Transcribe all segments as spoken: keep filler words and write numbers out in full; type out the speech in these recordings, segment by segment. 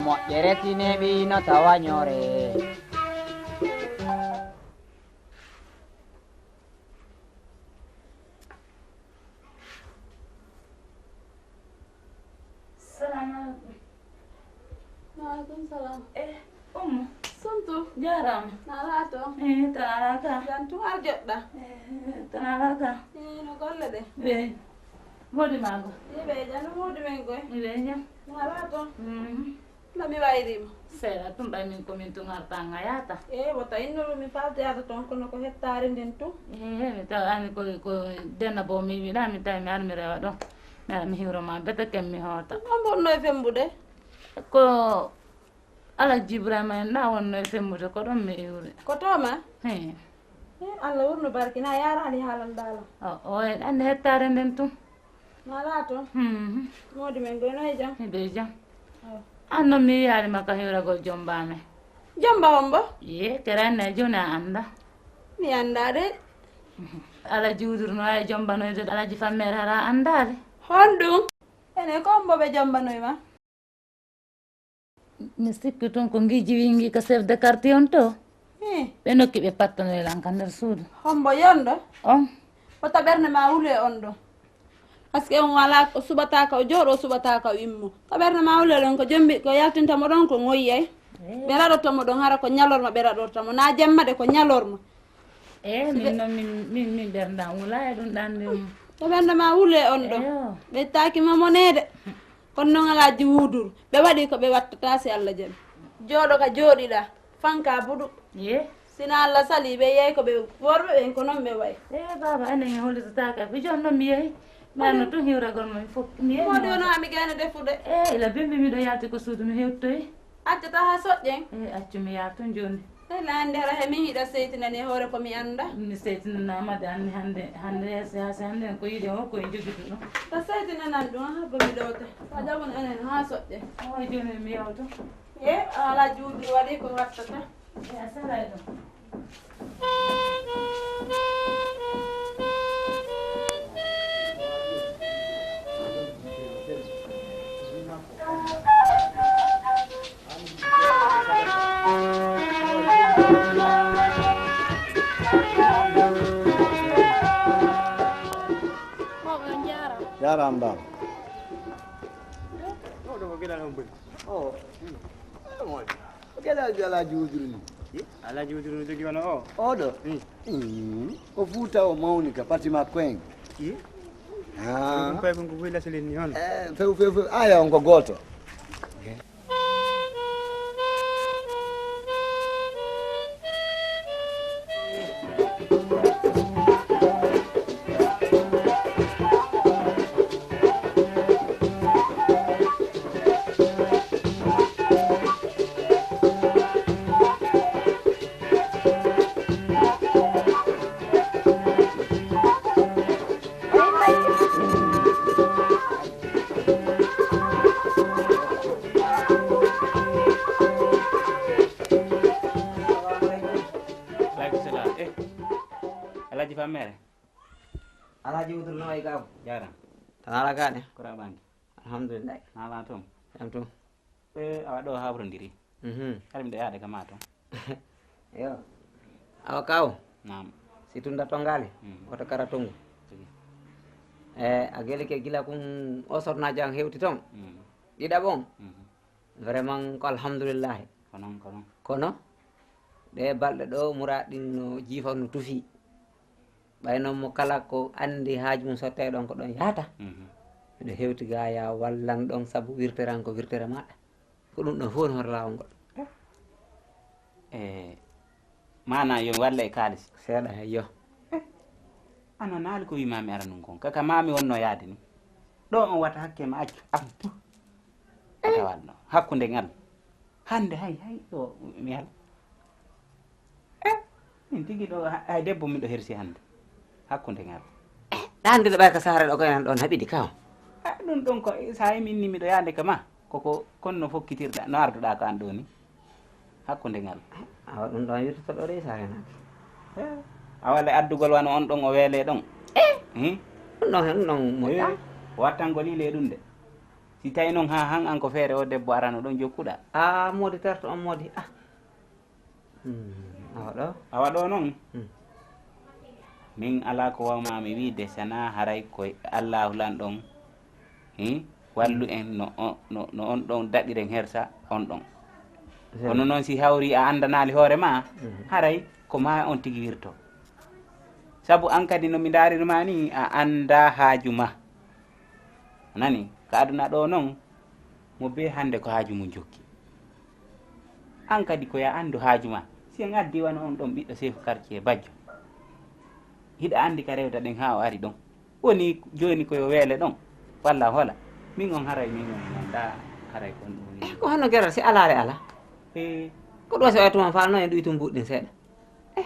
Moƴƴere si neeɓi no tawa ñoore. Salamu aleykum. Waaleykum salam. Eh, Ummu. Sontu. Jaaraama. Na laato? Eh, tan alaa ka. Jam tun ar joɗɗa? Eh, tan alaa ka. Eh, no golle ɗe? Ɓe. Mboɗi maa go? Ɓe jam, no mboɗi men goy? Ɓe jam. Na laato? Mhm. No mi wayri mo? Seeɗa tun, ɓay min ko min tun arta ŋayaata. Eh, wota inno ɗum mi faaltoyaata toon, kono ko hettaare nden tun. Eh, mi tawi ani ko, ko denna bo mi wiɗa, mi tawi mi ar mi rewa ɗo. Mi ara mi hiwro ma bete ken mi hoota. On bonno e fembude? Ko Alhaji Ibrahima en ɗa wonno e fembude, ko ɗon mi iwri. Ko to ma? He. Eh, Allah wurno barki, na yaaraali haalal daala. O, o e ɗande hettaare nden tun. Na laato? Hmm. Moodi men goy no e jam? Miɗo e jam. Oh. An non mi yiyaali ma ka hiwragol jomba me. Jomba hombo? Ye, kera ne joni a anda. Mi anda de. Alhaji Udur no ay jomba no de Alhaji Fammere hara andaali. Honɗum? Ene ko hombo ɓe jomba no ma? Mi sikki tun ko ngiiji wingi ka chef de quartier on to. Eh. Ɓe nokki ɓe pattanoy lan ka nder suudu. Hombo yondo? On. Wota ɓernde ma wule on ɗo. Parce que on wala o suɓata ka o jooɗo, o suɓata ka o immo. Ko ɓernde ma wule ɗon ko jombi, ko yaltinta mo ɗon ko ŋoyyay. Eh. Ɓe raɗoto mo ɗon hara ko ñalorma ɓe raɗorta mo. Na jemma de ko ñalorma. Eh, min non min, min, min ɓernde am wula e ɗum ɗande mum. Ko ɓernde ma wule on ɗo. Eyo. Ɓe ittaaki ma moneede. Kono noon alaaji wuudur. Ɓe waɗi ko ɓe wattata si Allah jaɓi. Jooɗo ka jooɗiɗa. Fanka buɗu. Ye? Sina Allah sali ɓe yeey ko ɓe worɓe ɓen ko noon ɓe wayi. Eh, baaba, enen en hollitotaaka. Ko jooni noon mi yehi. Mi arno tun hiwragol mo mi fof. Mi yehi. Moodi wonaa mi gayno defude. Eh, ila bimbi miɗo yalti ko suudu mi hewtoyi. Accata haa soƴƴen. Eh, accu mi yaha tun jooni. Ela anndi hara he min hiɗa seytinani e hoore ko mi annda. Mi seytinanaama de anni hannde, hannde si, si hannde ko yiɗi o ko e jogitu ɗum. Ta seytinanan ɗum haa ko mi loota. Sa jaɓun enen haa soƴƴe. O jooni mi yawto. E, alaa juuɗi waɗi ko wattata. E, a salay ɗum. Jaaraama baaba. Oɗo ko geɗal on boni. O. Eh, moƴƴo. Ko geɗal Alaaji Wuduru ni. Alaaji Wuduru no jogi wona o. Oɗo? Mm. Mm. Ko Fuuta o mawni ka pati makko en. Ah. Ɗum paykon ko buy lasalin ni on. Eh, few, few, few. Aya on ko gooto. Aleykum salam. Eh, Alhaji Fammere. Alhaji Wuduru no wayi gaw? Jaaraama. Tan ala gaɗe? Ko raɓaange. Alhamdulillah. Ala toon? Jam toon. Eh, awa ɗo hawrondiri. Mhm. Kadi miɗo yaade ka ma toon. Yo. Awa kaw. Naam. Si tunda tongaali, mm, woto kara tongu. Tigi. Eh, a geli ke gila kun o sornaaji an hewti toon. Mm. Ɗiɗaɓo on. Mhm. Vraiment ko alhamdulillahi. Ko noon, ko noon. Kono ɗe balɗe ɗo muraaɗi no jiifa no tufi. Ɓay noon mo kala ko anndi haaju mum sotte ɗon ko ɗon yahata. Mhm. Miɗo hewti ga ya wallan ɗon sabu wirtere an ko wirtere maɗa. Ko ɗum ɗon fof no hoto laawol ngol. Eh, maana yo mi walle e kaalis. Seeɗa he yo. Eh, an a naali ko wi ma mi ara nun kon. Kaka ma mi wonno yaade ni. Ɗo on wata hakke ma accu. Am. A tawatno. Hakkunde ngal. Hannde hay, hay ɗo mi ala. Eh, min tigi ɗo ha-, hay debbo miɗo hersi hannde. Hakkunde ngal. Ɗa anndi ɗo ɓay ka saare ɗo ko enen ɗon haɓidi kaw. Ah, ɗum ɗon ko sa yi min ni miɗo yaande ka ma. Koko kon no fokkitirɗa, no arduɗa ko an ɗo ni. Hakkunde ngal. Awa ɗum ɗon wirtoto ɗo de saare naaki. Eh, a wale addugol wano on ɗon o weele ɗon. Eh. Hmm? Ɗum ɗon hen ɗon moƴƴa. Eh, wattangol ile ɗum de. Si tawi noon haa han an ko feere o debbo arano ɗon jokkuɗa? A moodi terto on moodi. Ah. Hmm. Awa ɗo? Awa ɗo noon? Hmm. Min alaa ko wawmaa mi wiide sana haray ko Allaahu lan ɗon. Hmm? Wallu en no, o- no, no on ɗon daɗiren hersa on ɗon. Kono noon si hawri a anndanaali hoore ma, haray ko ma on tigi wirto. Sabu an kadi no mi ndaariri ma ni, a anndaa haaju ma. A nani? Ka aduna ɗo noon, mo bee hannde ko haaju mum jokki. An kadi ko ya anndu haaju ma. Si en addi wano on ɗon ɓiɗɗo chef quartier Bajjo. Hiɗa anndi ka rewta ɗen haa o ari ɗon. Woni jooni ko yo weele ɗon. Walla hola. Min on haray min on non ɗa haray kon ɗum. Eh, ko hono geral si alaare ala. Eh. Ko ɗo si o tuma falno en ɗuytum buɗɗin seeɗa.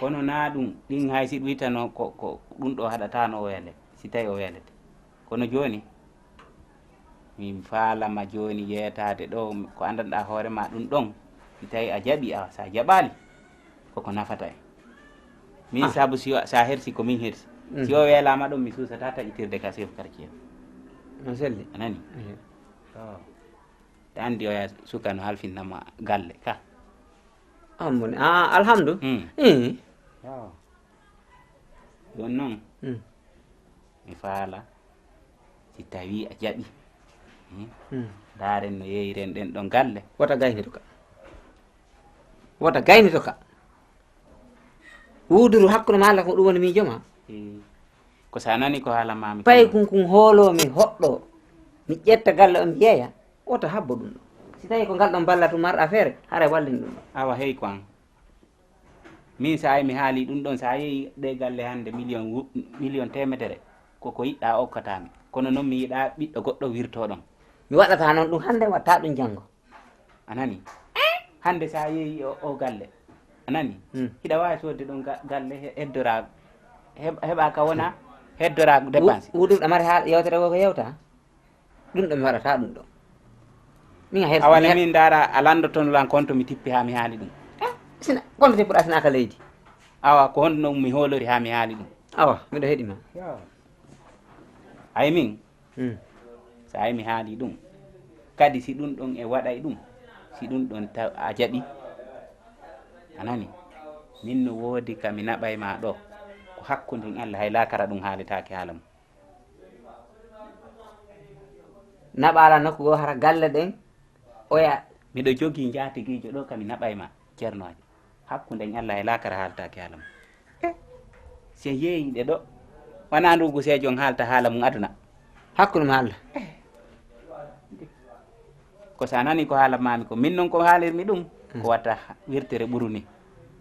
Kono na ɗum, ɗin hay si ɗuytano ko, ko ɗum ɗo haɗatano o weele. Si tawi o weelete. Kono jooni, min faalama jooni yeetaade ɗo, ko anndanɗaa hoore ma ɗum ɗon, si tawi a jaɓi, awa, so a jaɓaali, koko nafata en. Min sabu si, so a hersi, ko min hersi. Si o weelaama ɗum, mi suusata taƴitirde ka chef quartier. No selli. A nani? Ehe. To. Ɗa anndi oya suka no halfinnama galle ka. Ammoni. Ah, alhamdu. Hmm. Eh. Yo. Ɗum noon, mi faala si tawii a jaɓi. Hmm. Ndaaren no yeeyiren ɗen ɗon galle. Wota gaynito ka. Wota gaynito ka. Wuduru hakkunde ma Allah ko ɗum woni miijo ma. Eh, ko sa nani ko haala mami. Pay kun kun hoolo mi hoɗɗo. Mi ƴetta galle on mi yeeya. Wota habbo ɗum ɗo. Si tawi ko ngal ɗon ballatu marɗa feere, haray wallin ɗum ɗo. Awa hey ko an. Min sa mi haali ɗum ɗon, sa yehi ɗe galle hannde million wu-, million teemedere, ko ko yiɗɗa okkatami. Kono noon mi yiɗa ɓiɗɗo goɗɗo wirto ɗon. Mi waɗata noon ɗum hannde, watta ɗum janngo. A nani? Hannde sa yehi o, o galle. A nani? Hmm. Hiɗa waawi soodde ɗon ga-, galle he-, heddora, heɓ-, heɓa ka wona, heddora dépense. Wu-, wuɗuɗo mari haala yewtere wo ko yewta? Ɗum ɗo mi waɗata ɗum ɗo. Min a hersi, awa mi ne her- min ndaara a lanndoton lan konto mi tippi haa mi haali ɗum. Eh, sina, konto tippuɗa sina ka leydi. Awa, ko honno mi hoolori haa mi haali ɗum? Awa, miɗo heɗi ma. Yo. Ay min, hmm, so ay mi haali ɗum, kadi si ɗum ɗon e waɗay ɗum, si ɗum ɗon taw a jaɓi, a nani? Min no woodi ka mi naɓay ma ɗo, ko hakkunden Allah, hay laakara ɗum haaletaake haala mum. Naɓaala nokku goo hara galle ɗen, oya. Miɗo jogii njaatigiijo ɗo, ka mi naɓay ma, Ceernoojo. Hakkunden Allah e laakara haaltaake haala mum. Eh, si yeeyi ɗe ɗo, wanaa ndu guseejo on haalta haala mum aduna. Hakkunde ma Allah. Eh. Ko sa nani ko haala mami ko, min non ko haalirmi ɗum, ko watta wirtere ɓuru ni.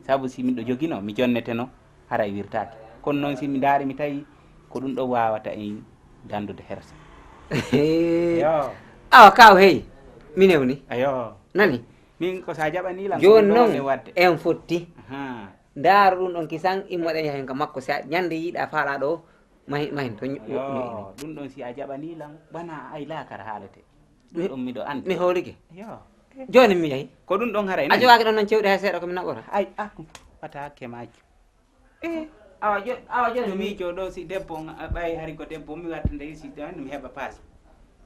Sabu si miɗo jogino, mi jonneteno, haray wirtaaki. Kono noon si mi ndaari mi tawi ko ɗum ɗo waawata en dandude hersa. Yo. Awa kaw hey, mi newni. Ayo. Nani? Min ko sa jaɓani lan jooni ko ɗum ɗo noon mi wadde. En fotti. Aha. Ndaaru ɗum ɗon kisan, immoɗen yahen ka makko. Si a ñande yiɗa faala ɗo, mahi-, mahin to ñu-, yo, ñu-, ɗum ɗon si a jaɓani lan, bana ay laakara haalete. Ɗum mi, ɗon miɗo anndi. Mi hoolike. Yo. Jooni mi yahi. Ko ɗum ɗon haray a nani? Jogaaki ɗon noon cewɗi hay seeɗa ko mi naɓora. Ay, ah, wata hakke majjo. Eh, awa jo-, awa jooni mi miijo ɗo si debbo on, a ɓay hari ko debbo mi watta nde si ɗon mi heɓa paas.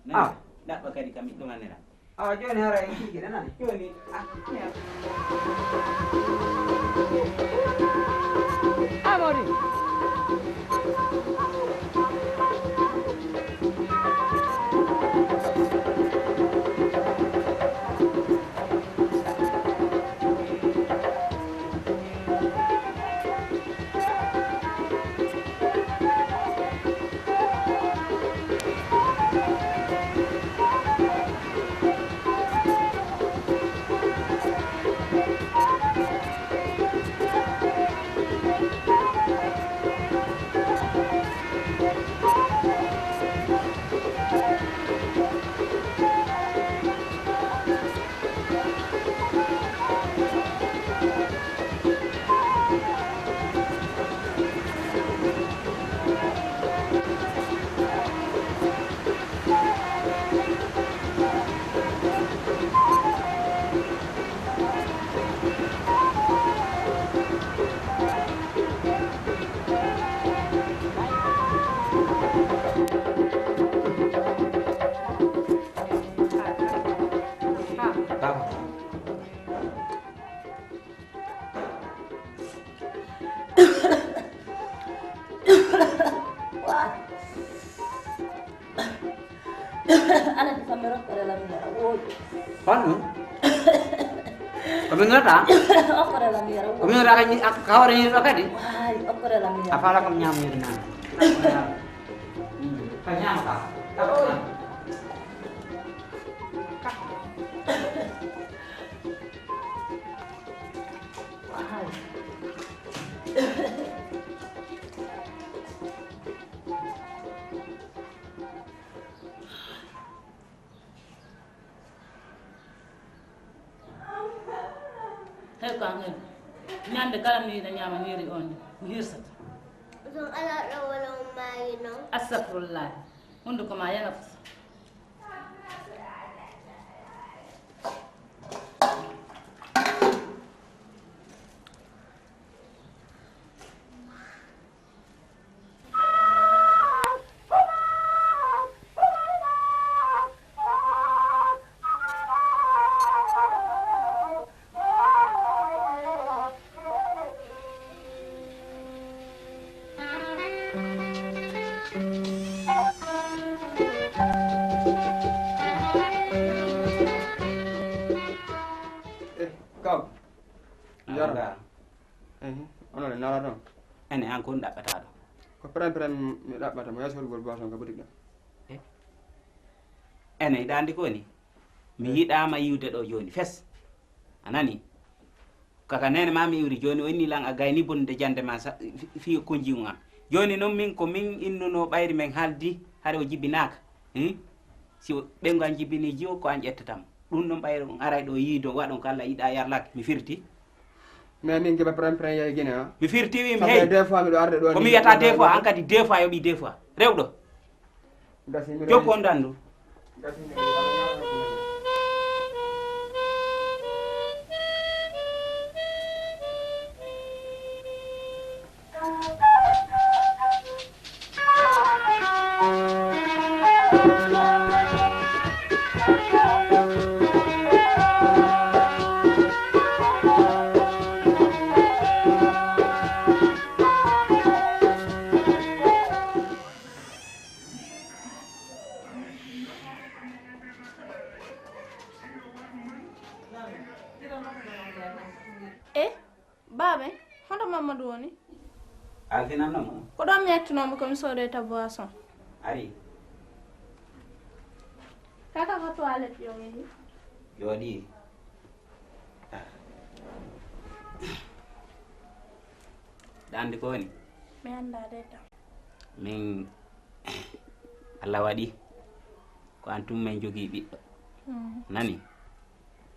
Nani? Ah. Ɗaɓɓa kadi kam mi ɗumanira. Awa jooni haray en tigi nana. Jooni, ah, mi heɓa. Amori. Ala di fammi rokkore lam yara wooɗi. Honno? Ko min nota? Okkore lam yara wooɗi. Ko min nota ka hawre ni ɗo kadi? Waay, okkore lam yara. A fala kam ñaam yeri naan. Ka ñaam ka. Waay. Hey, ko an hen. Ñande kala mi yiɗa ñaama ñiiri on, mi hirsata. Ɗum alaa ɗo wala on maayi non. Astagfirullah. Hunduko ma yana fusa. Eh, kaw. Njara. Ehe, onon e nala ɗon. Ene an kon ɗaɓɓata ɗo. Ko prem prem mi ɗaɓɓata mo yasol gol boisson ka boutique ɗo. Eh? Ene iɗa andi ko woni? Mi yiɗama yiwde ɗo joni fes. A nani? Kaka nene ma mi iwri joni o inni lan a gayni bonde jande ma sa fi- fi konji on am. Joni non min ko min innuno ɓayri men haldi hare o jibinaka. Hmm? Si o- ɓengu an jibini jiwo ko an ƴettatam. Ɗum ɗon ɓayri on aray ɗo yiido waɗon ko Allah yiɗa yarlaki mi firti. Mais min giba pren pren yayi Guinée ha. Mi firti wi mi Sabu hey. Deux fois miɗo arde ɗo. Ko mi wiyata deux fois an kadi deux fois yoɓi deux fois. Rewɗo. Jokku on dandu. E baabe, hoto Mamadou woni? Alfinanno mo? Ko ɗon mi yettunoomo ko mi soodoyta boisson. Ari. Kaka ko toilette yo yehi. Jooɗi. Ɗa andi ko woni? Mi anndaa de tam. Min Allah waɗi ko an tun men jogii ɓiɗɗo. Nani?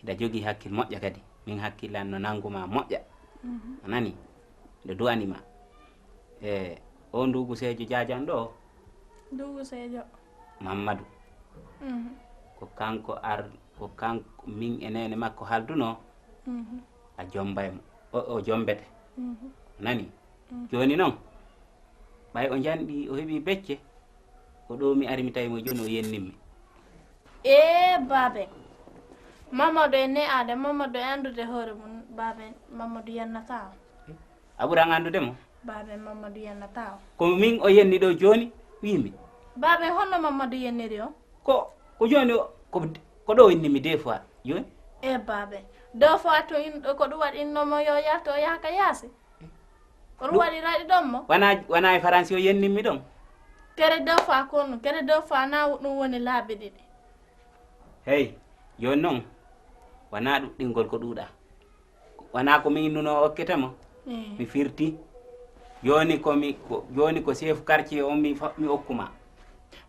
Hiɗa jogii hakkil moƴƴa kadi. Min hakkillan no nanguma moƴƴa. A nani? Nde du'ani ma. E o ndugu seejo jajan ɗo. Ndugu seejo. Mammadu. Ko kanko ar ko kanko min e nene makko halduno. A jombay mo. O, o jombete. Nani? Joni non, ɓay o janɗi, o heɓi becce, ko ɗo mi ari mi tawi mo joni o yennimmi. Ee, baabe. Mamadou e ne'aade, Mamadou e anndude hoore mum, baabe, Mamadou yennata o. A ɓuran anndude mo? Baabe, Mamadou yennata o. Ko min o yenni ɗo joni, wimi. Baabe, honno Mamadou yenniri o? Ko, ko joni o, ko, ko ɗo o yennimmi deux fois, joni? Ee, baabe. Deux fois to in, ko ɗum waɗi inno mo yo yalto o yaha ka yaasi? Ko ɗum waɗi raɗi ɗon mo? Wona, wona e Faransi o yennimmi ɗon? Kere deux fois kono, kere deux fois na ɗum woni laabi ɗiɗi. Hey, joni non, wona ɗuɗɗingol ko ɗuuɗa. Wona ko mi innuno o okkete mo? Mi firti. Joni ko mi, ko, joni ko chef quartier on mi, fa- mi okkuma.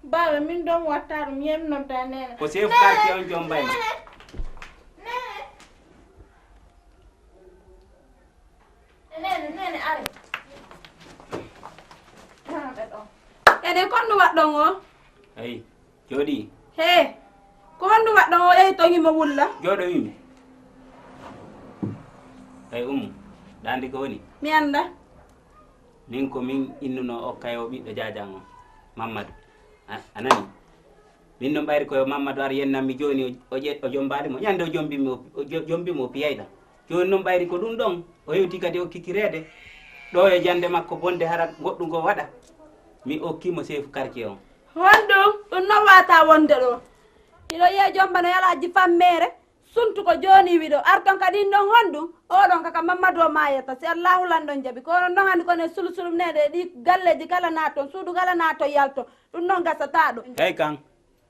Baba, min ɗon watta ɗum, yem nodda nene. Ko chef quartier on jombay ma. Nene! Nene! Nene, nene, are. Haa ɓe ɗo. Enen kon no waɗɗon o? Eyi, jooɗi. Hee, ko honɗum waɗɗon o? Eyi, toŋi mo wulla. Jooɗo wimi. Eyi, ummu. Ɗa anndi ko woni? Mi annda. Min ko min innuno okkay o ɓiɗɗo jaajan o, Mammadu. A, a nani? Min noon ɓayri ko yo Mammadu ar yennanmi jooni, o, o ƴe-, o jommbaali mo. Ñande o jommbimi o, o jo-, jommbimi o piyayɗam. Jooni noon ɓayri ko ɗum ɗon, o hewti kadi o kikireede. Ɗo e jannde makko bonde hara goɗɗum ko waɗa. Mi okki mo chef quartier on. Honɗum? Ɗum noon waata wonde ɗo. Hiɗo yiya jommbano yalaaji fammeere. Suntu ko jooni wiɗo. Arton kadi ɗum ɗon honɗum? Oɗon kaka Mammadu o maayata. Si Allaahu lanɗon jaɓi. Ko onon ɗon hannde kono e sulusulum neɗe e ɗi galleeji kala naaton, suudu kala naaton yalton. Ɗum noon gasataa ɗo. Hey kan,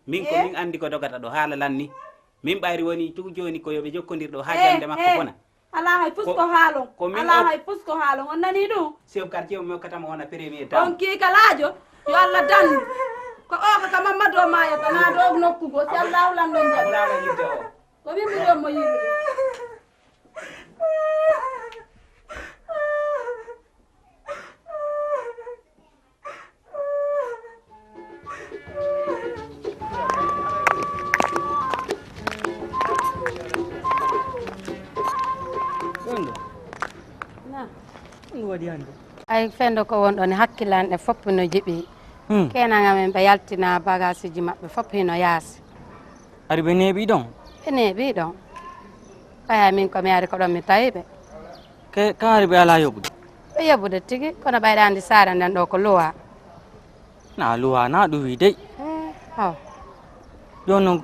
min ko Eh? min anndi ko dogata ɗo, haala lanni. Min ɓayri woni tun jooni ko yo ɓe jokkondir ɗo haa Eh, jannde makko eh. bona. Alaa hay fus Ko- ko haalon. ko min Alaa ok- hay fus ko haalon. On nanii ɗum? Chef quartier o mi hokkata mo wona premier dame. On kiikalaajo, yo Allah dandu. Ko o kaka Mammadu o maayata, naa ɗo nokku goo, si Allaahu lanɗon jaɓi. Amuraala yidde o. Ko min ɓuri on mo yiɗude. Ɗum waɗi hannde. Ay fendo ko won ɗon e hakkillanɗe fof no jiɓi. Hmm. Kenan amen ɓe yaltina bagage uji maɓɓe fof hino yaasi. Ari ɓe neeɓi ɗon? Ɓe neeɓi ɗon. Kaya min ko mi ari ko ɗon mi tawi ɓe. Ke, ka ari ɓe alaa yoɓude? Ɓe yoɓude tigi, kono ɓayɗa andi saare nden ɗo ko luwa. Na luwa na ɗum wi dey. Eh, aw. Jooni noon,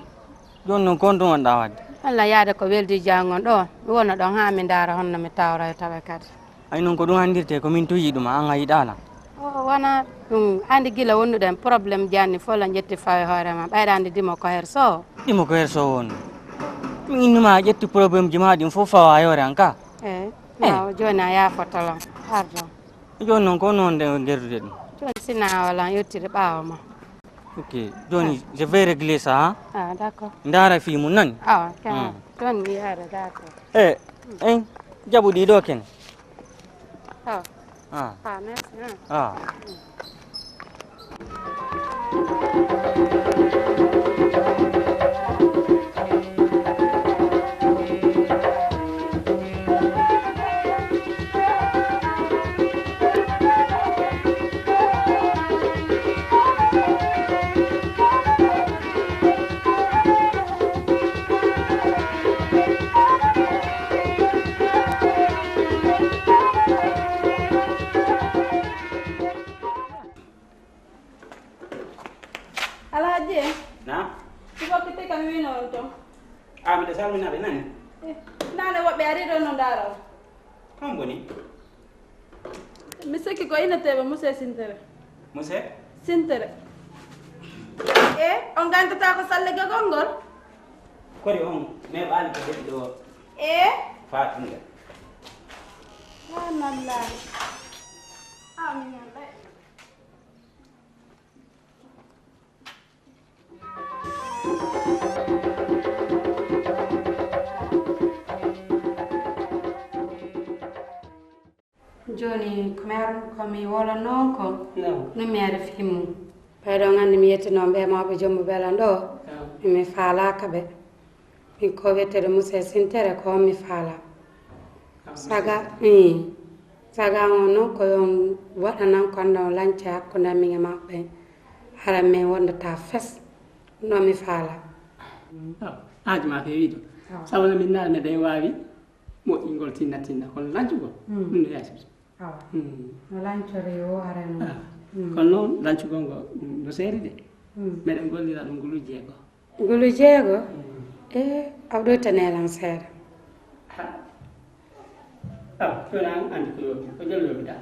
jooni noon ko honɗum wonɗa waɗde? Walla yaade ko weldi janngon ɗo. Mi wona ɗon haa mi ndaara honno mi tawroyta ɓe kadi. Ay noon ko ɗum anndirte ko min tuyi ɗum, an a yiɗaa lan. O wona ɗum, andi gila wonduɗen problème janni fof la ƴetti fawi hoore ma. Ɓayɗa andi dimo ko her so. Dimo ko her so won. Min innuma a ƴetti problème ji ma ɗin fof fawa e hoore an ka. Eh, Eh. no, jooni a yaafoto lan. Pardon. Jooni noon ko noon nde ngerdude ɗum. Jooni sina wala yottiri ɓaawo ma. Ok, jooni je vais régler ça, hein? Ah, d'accord. Ndaara fii mum nani? Awa, ka. Hmm. Jooni mi yaara, d'accord. Eh, en jaɓu ɗi ɗo ken. Awa. Ah. Ah, merci, hein. Ah. Alhaji en. Naam. Ko wakkati kam wino on toon. Ah, miɗo salminaɓe nani. Eh, nane woɓɓe ari ɗo no ndaara on. Hombo ni? Mi sikki ko inneteeɓe Muse Sintere. Muse? Sintere. E, on gantata ko sallegagol ngol? Kori on neɓaali ko heɓi ɗo. E? Fatunde. Subhanallah. Amin. Jooni, ko mi ar-, ko mi wolannoo ko, Naam. no mi ari fii mum. Ɓay ɗon anndi mi yettinoo ɓe mawɓe jommu belan ɗo, Naam. mi faalaaka ɓe. Min ko wiyetee Muse Sintere ko mi faala. Naam. Saga, ii. Saga on noon ko on waɗanan ko anndi on lanca hakkunde amin e maɓɓe. Hara min wondata fes. No mi faala. Aw, haaji ma feewi ɗo. Aw. Sabu no min naal meɗen waawi moƴƴingol tinna tinna, kono lancugol, Mm. ɗum no yaasi. Awa. Mm. No lancori o ara noon. Ah. Mm. Kono noon lancugol ngo, mm, no seeri de. Mm. Meɗen gollira ɗum gulu jeego. Gulu jeego? Mm. E, aw ɗo tene lan seeɗa. Ha. Aw, jooni an anndi ko yooɓi, ko jom yooɓi ɗa.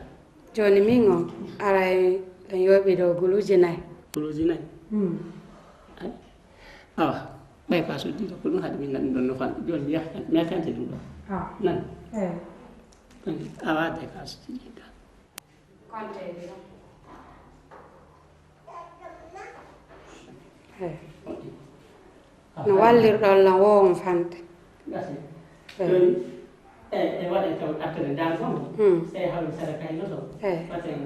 Jooni min o, aray ɗon yooɓi ɗo guluuji nayi. Guluuji nayi? Hmm. Ay. Awa, ɓay ko a soddi ɗo, ko ɗum haɗi min nan ɗon no fan. Jooni mi yah-, mi yahtante ɗum ɗo. Awa. Nan. Eh. Awa, de ko a soddi ɗo. Konte ɗo. Eh. No wallirɗon lan wo on fante. Gasi. Eh. Jooni, e, e waɗa taw artere daan fof. Hmm. E hawri sara kay no to. Eh. Waten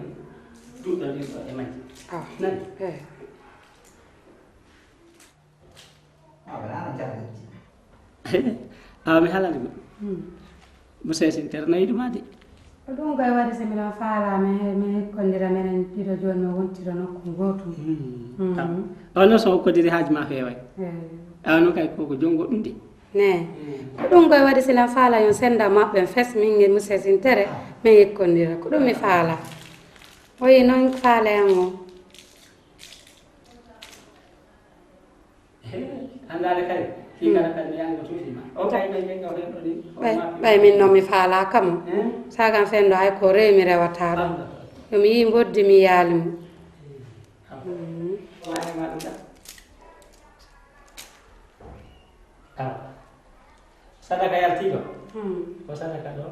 duɗɗo ɗin ɗo e majji. Ah. Nani? Eh. Awa, mi haalani ma. Hmm. Mo seesintere no yiɗi ma de. Ko ɗum koye waɗi so miɗon faalaa, min he-, min hikkondira, menen ɗiɗo jooni, min wontira nokku ngootu. Mm. Mm. Ah. On noon so okkodiri haaju ma feeway. Eey. Ah, noon kay ko, ko jonngo ɗum de. Ne. Mm. Ko ɗum koye waɗi so miɗon faalaa, yon senda maɓɓe, fes min nge musesintere, ah, min hikkondira. Ko ɗum mi faalaa. O yi noon faale an o. He, anndaade kay. Fii kala kay mi yaango tuuti ma. O kay ɓe ɓe ɗo ɓe ɗo ni. Ɓay, ɓay min noon mi faalaaka mo. Hmm? Sagan fenndo hay ko rewi mi rewataa ɗum. Ah. Yo mi yii mboddi mi yaali mo. Ah. Hmm. Ko waɗi ma ɗum ɗa? Ah. Sadaka yaltii ɗo? Hmm. Ko sadaka ɗo?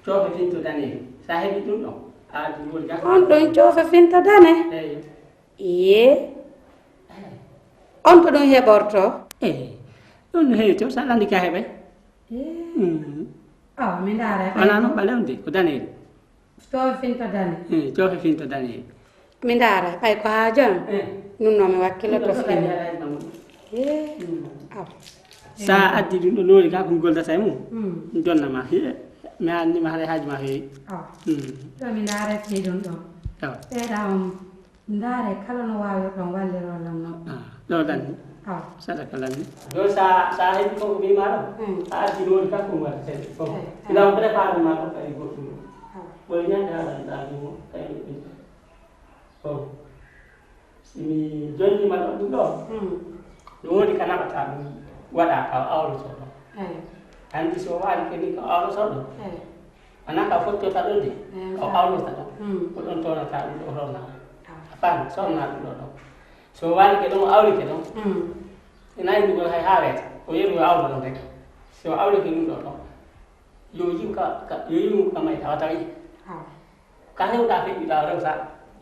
Coofe finto dane. Sa heɓi ɗum ɗo? A ɗum woni gasa. On ɗon coofe finto dane? Eey. Iye. On ko ɗum heɓorto? Eey. Ɗum no heewi to, sa landi ka heɓay. Eey. Mm. Awa, mi ndaara. Wala noon ɓalew nde, ko daneeri. Coofe finto dane. Eh, coofe finto dane. Mi ndaara, ɓay ko haa jon. Eh. Ɗum noon mi wakkilo to fini. Eey. Mm. Awa. Sa addi ɗum ɗo loori ka, ko mi goldata e mum. Mm. Mi jonna ma. Hiye. Mi anndi ma haɗa haaju ma heewi. Awa. Mm. Ɗo mi ndaara fii ɗum ɗo. Awa. Seeɗa on. Ndaare kala no waawi ɗon walliroo lan non. Ah, ɗo lanni. Awa. Sadaka lanni. Ɗo sa, sa heɓi ko ko ɓii ma ɗo. Hmm. A addi ɗo woni kanko mo waɗa seeɗa. Ko. Eh, ila on préparé ma ɗo kadi goɗɗum. Awa. Ɓoy ñande haɗa ɗa ɗum kadi ɗum. Ko. Si mi jonni ma ɗo ɗum ɗo. Hmm. No woodi ka naɓata ɗum waɗa ka awloto ɗo. Eh. Anndi so waali kadi ka awloto ɗo. Eh. Wonaa ka fottota ɗon de, eh, ko awlota ɗon. Hmm. Ko ɗon toonata ɗum ɗo ronna. Ah. A faami, sonna ɗum ɗo ɗon. So waalike ɗon, awlike ɗon. Hmm. Ina yindugol hay haa weeta. Ko yeru yo awlo ɗon rek. So awlike ɗum ɗo ɗon. Yo yiw ka, ka, yo yiw ka may tawa tawi. Ah. Ka hewɗa feƴƴuɗa o rewta.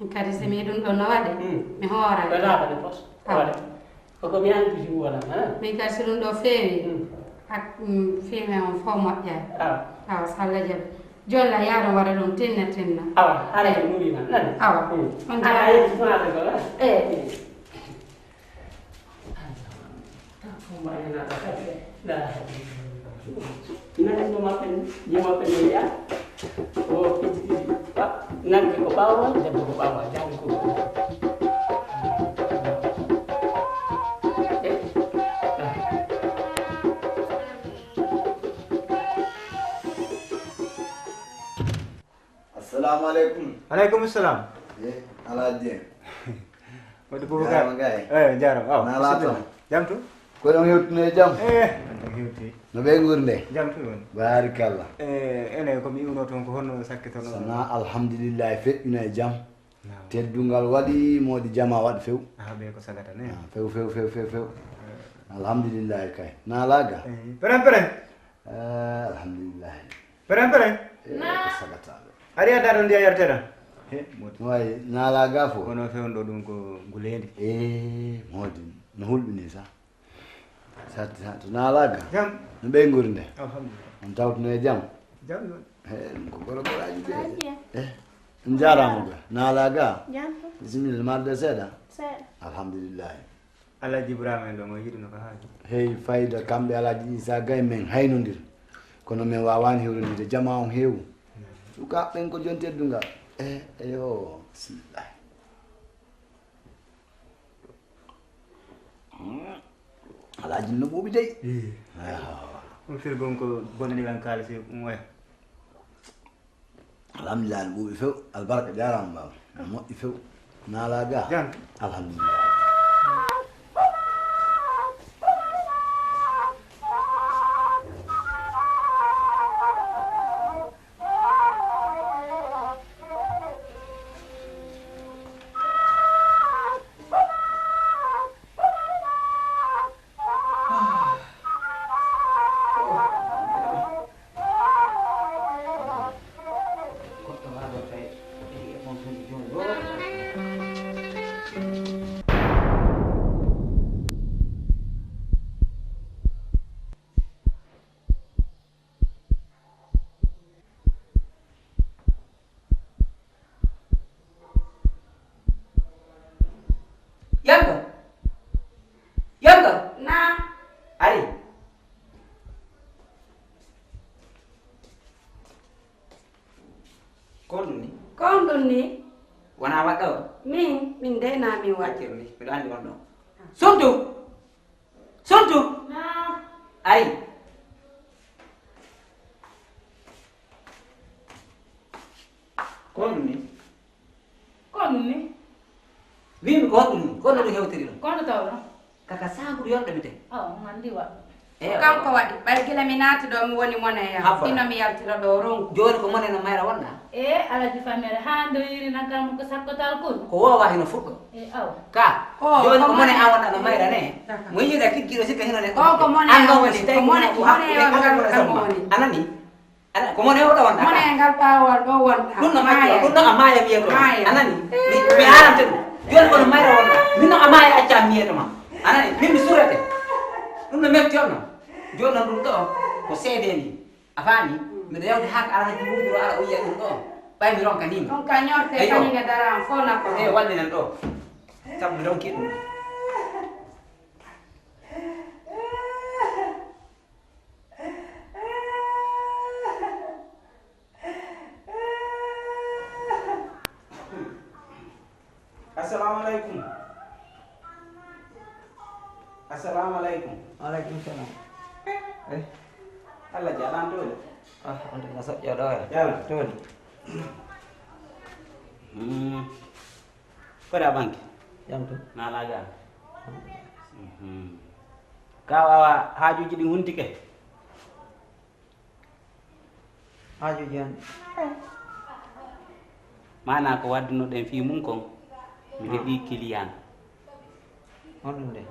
Min kadi so mi ɗum ɗon no waɗe, hmm, mi hoora. Ko laaba de pos. Ah. Waɗe. Koko mi anndi si wona, ha? Min kadi so ɗum ɗo feewi, hmm, hak-, mm, fiime on fof moƴƴay. Awa. Awa, so Allah jaɓi. Jolla yaaro waɗa ɗum tinna tinna. Awa, haray ko muuri ma, nani? Awa. Hmm. On jaaraama. Awa, yetti tuma ɓe ko, ha? Eh. Hmm. Fof mo ayana ɗo kadi. La. Nani no maɓɓe ni? Ni maɓɓe ni ya? O piti piti. Wa, nange ko ɓaawo, debbo ko ɓaawo, janngo ko ɓaawo. Eh, ah. Assalamu aleykum. Aleykum salam. Eh, Alhaji Dieng. Wadde Boubacar. Jaaraama gay. Eh, jaaraama. Awa, na laato. Jam to? Ko ɗon hewtuno e jam? Eh, on tan hewti. No ɓe nguurde? Jam to woni. Baarikalla. Eh, ene ko mi iwno toon ko honno sakkitono? Sana alhamdulillahi feƴƴuno e jam. Naam. Teddungal waɗi moodi jama waɗi few. Ah, ɓe ko sagata ne? Ah, few, few, few, few, few. Eh. Alhamdulillahi kay. Na laaga? Eh, peren, peren. Eh, alhamdulillahi. Peren, peren. Eh, ko sagata ɓe. Ari adda ɗon ndiya yartera. He, moodi. Way, na laaga fo. Kono fewndo ɗum ko nguleendi. Eh, moodi. No hulɓini sa. Sa, sa, to na laaga. Jam. No ɓe ngurnde. Alhamdulillah. On tawtuno e jam. Jam non. He, ɗum ko goro goraaji de. Alhaji. Eh, on jaaraama ba. Na laaga. Jam. Bismillah, marde seeɗa. Seeɗa. Alhamdulillah. Alhaji Ibrahima en ɗo mo yiɗuno ko haaji. Hey, fayda kamɓe Alhaji Isa Gay men haynondir. Kono men waawani hewrondirde jama on heewu. Sukaaɓe ɓen ko jon teddungal. Eh, eyo, bismillah. Hmm. Alhaji no ɓuuɓi dey. Ii. Ah. On firgon ko bonani lan kaalisi ɗum oya. Alhamdulillah, no ɓuuɓi few. Albarka jaaraama baaba. No moƴƴi few. Naalaa ga? Jam. Alhamdulillah. Ko on ɗum ni? Ko on ɗum ni? Wonaa waɗɗo? Min, min dey naa min waɗi. Accir ni, miɗo anndi on ɗo. Suntu! Suntu! Naa. Ari. Ko on ɗum ni? Ko on ɗum ni? Wiimi ko on ɗum ni? Ko on ɗum hewtiri ɗum? Ko on ɗo taw ɗum? Kaka saaburu yonɗo mi tee. Awa, on anndi wa. Eyo. Kanko waɗi. Ɓay gila mi naati ɗo, mi woni mone yam. Habba. Ino mi yaltira ɗo ronku. Jooni ko mone no mayra wonɗa? E, Alaji Famere, haa ndo yiri na kam ko sakkotal kun. Ko wowa hino fuɗɗo. E, awa. Ka. Ko, jooni ko ko mone mone an wonɗa no mayra ne. Kaka. Mo yiɗa tiggiɗo sikka hino ne. Ko, ko mone an woni. Ko mone, ko mone an woni. A nani? Aɗa, ko mone oɗo wonɗa ka? Mone ngal ɓaawol ɗo wonɗa. Ɗum no majjiro, ɗum no a maaya wiyeto. Maaya. A nani? Mi, mi arante ɗum. Jooni kono mayra wonɗa. Min no a maaya acca mi wiyeto ma. A nani? Min mi surete. Ɗum no mefti on no. Jooni noon ɗum ɗo ko seede ni. A faami? Miɗo yawde haa ko arana ɗum wuro ara o yiya ɗum ɗo. Ɓay mi ronka ni. Ɗum ka ñorte. Eyo. Kañum e dara am fof na ko. Eyo, wallinan ɗo. Sabu mi ronki ɗum. Assalamu alaikum. Assalamu alaikum. Wa alaikum salam. Eh? Allah jalan dole. Ah, on tana soƴƴo ɗo e. Jalan. Dole. Hmm. Koɗa banki? Jam to. Na laga. Mhm. Ka wawa haajuji ɗin huntike? Haajuji an. Maana ko waddunoɗen fii mum kon, mi heɓi kiliyan. Honɗum de?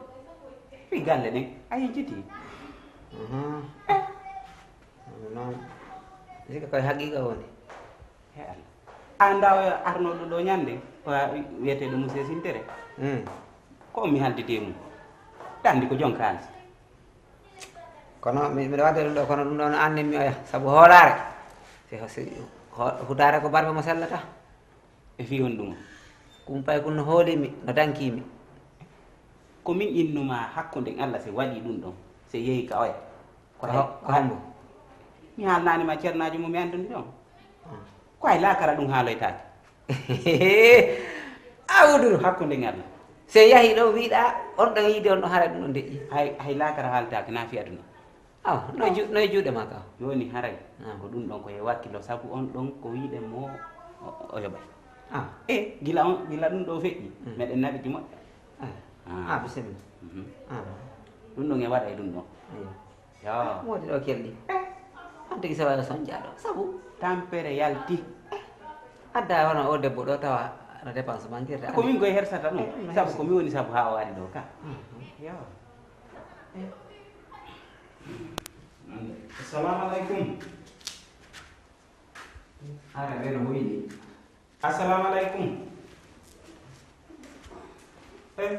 Fii galle ɗen, a yejjiti. Mhm. Noon. Sika koye haqiqa woni. He Allah. An da o arnoɗo ɗo ñande, o wiyeteɗo Moussa Sintere. Mm. Ko mi haldite mum. Dandi ko jon kaalis. Kono mi, miɗo wadde ɗum ɗo, kono ɗum ɗo no annin mi oya, sabu hoolaare. Si, si, ho-, hutaare ko barbe mo sellata. E fii on ɗum? Kumpay kun no hoolimi, no dankimi. Ko min innuma hakkunden Allah, si waɗi ɗum ɗon, si yehi ka oya. Ko he-, ko hombo? Mi haalnaani ma ceernaajo mo mi anndunde on. Ah. Ko hay laakara ɗum haaloytaake. A wuduru. Hakkunde ngal. Se yahi ɗo wiɗa, on ɗo yiide on ɗo hara ɗum ɗo deƴƴi. Hay, hay laakara haaltaake, na fi aduna. Aw, no ju-, no e juuɗe ma ka? Jooni haray, ah, ko ɗum ɗon ko e wakkilo, sabu on ɗon ko wiɗen mo o, o, o yoɓay. Ah. E, gila on, gila ɗum ɗo feƴƴi, mm, meɗen naɓiti moƴƴa. Ah. Ah. Ah, bisimilla. Mhm. Ah. Ɗum ɗon e waɗa e ɗum ɗon. Eyo. Yo. Moodi ɗo kelɗi. On tigi sawa son jaaɗo. Sabu? Tampere yalti. Adda hono o debbo ɗo tawa no dépense manquirta. Ko min koye hersata ɗum. Eh, sabu ko mi woni sabu haa o ari ɗo ka. Mhm. Yo. Assalamu alaikum. Ara ɓe no hoyni. Assalamu alaikum. Eh.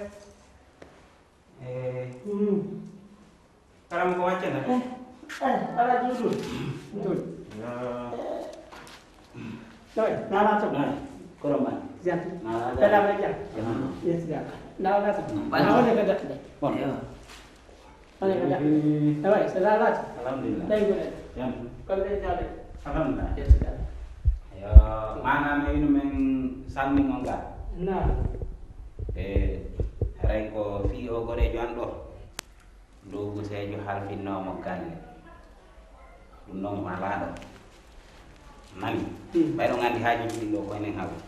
Eh. Mm. Karam ko wacce na? Eh, eh, ala dudu. Dudu. Ya. Noy, nana to. Noy, koroma. Jam. Nana da. Tala ma jam. Jam. Yes, jam. Nana to. Ba. Nana da da. Bon. Ya. Ala ka da. Eh. Noy, sala la. Alhamdulillah. Dai gole. Jam. Ko be jale. Alhamdulillah. Yes, jam. Yo, mana me inu men sanni ngonga. Na. Eh, haray ko fi o gore jo an ɗo. Duubuseejo halfinoomo galle. Ɗum noon ko alaa ɗo. Nani? Hmm. Ɓay ɗon anndi haajuuji ɗin ɗo ko enen hawri.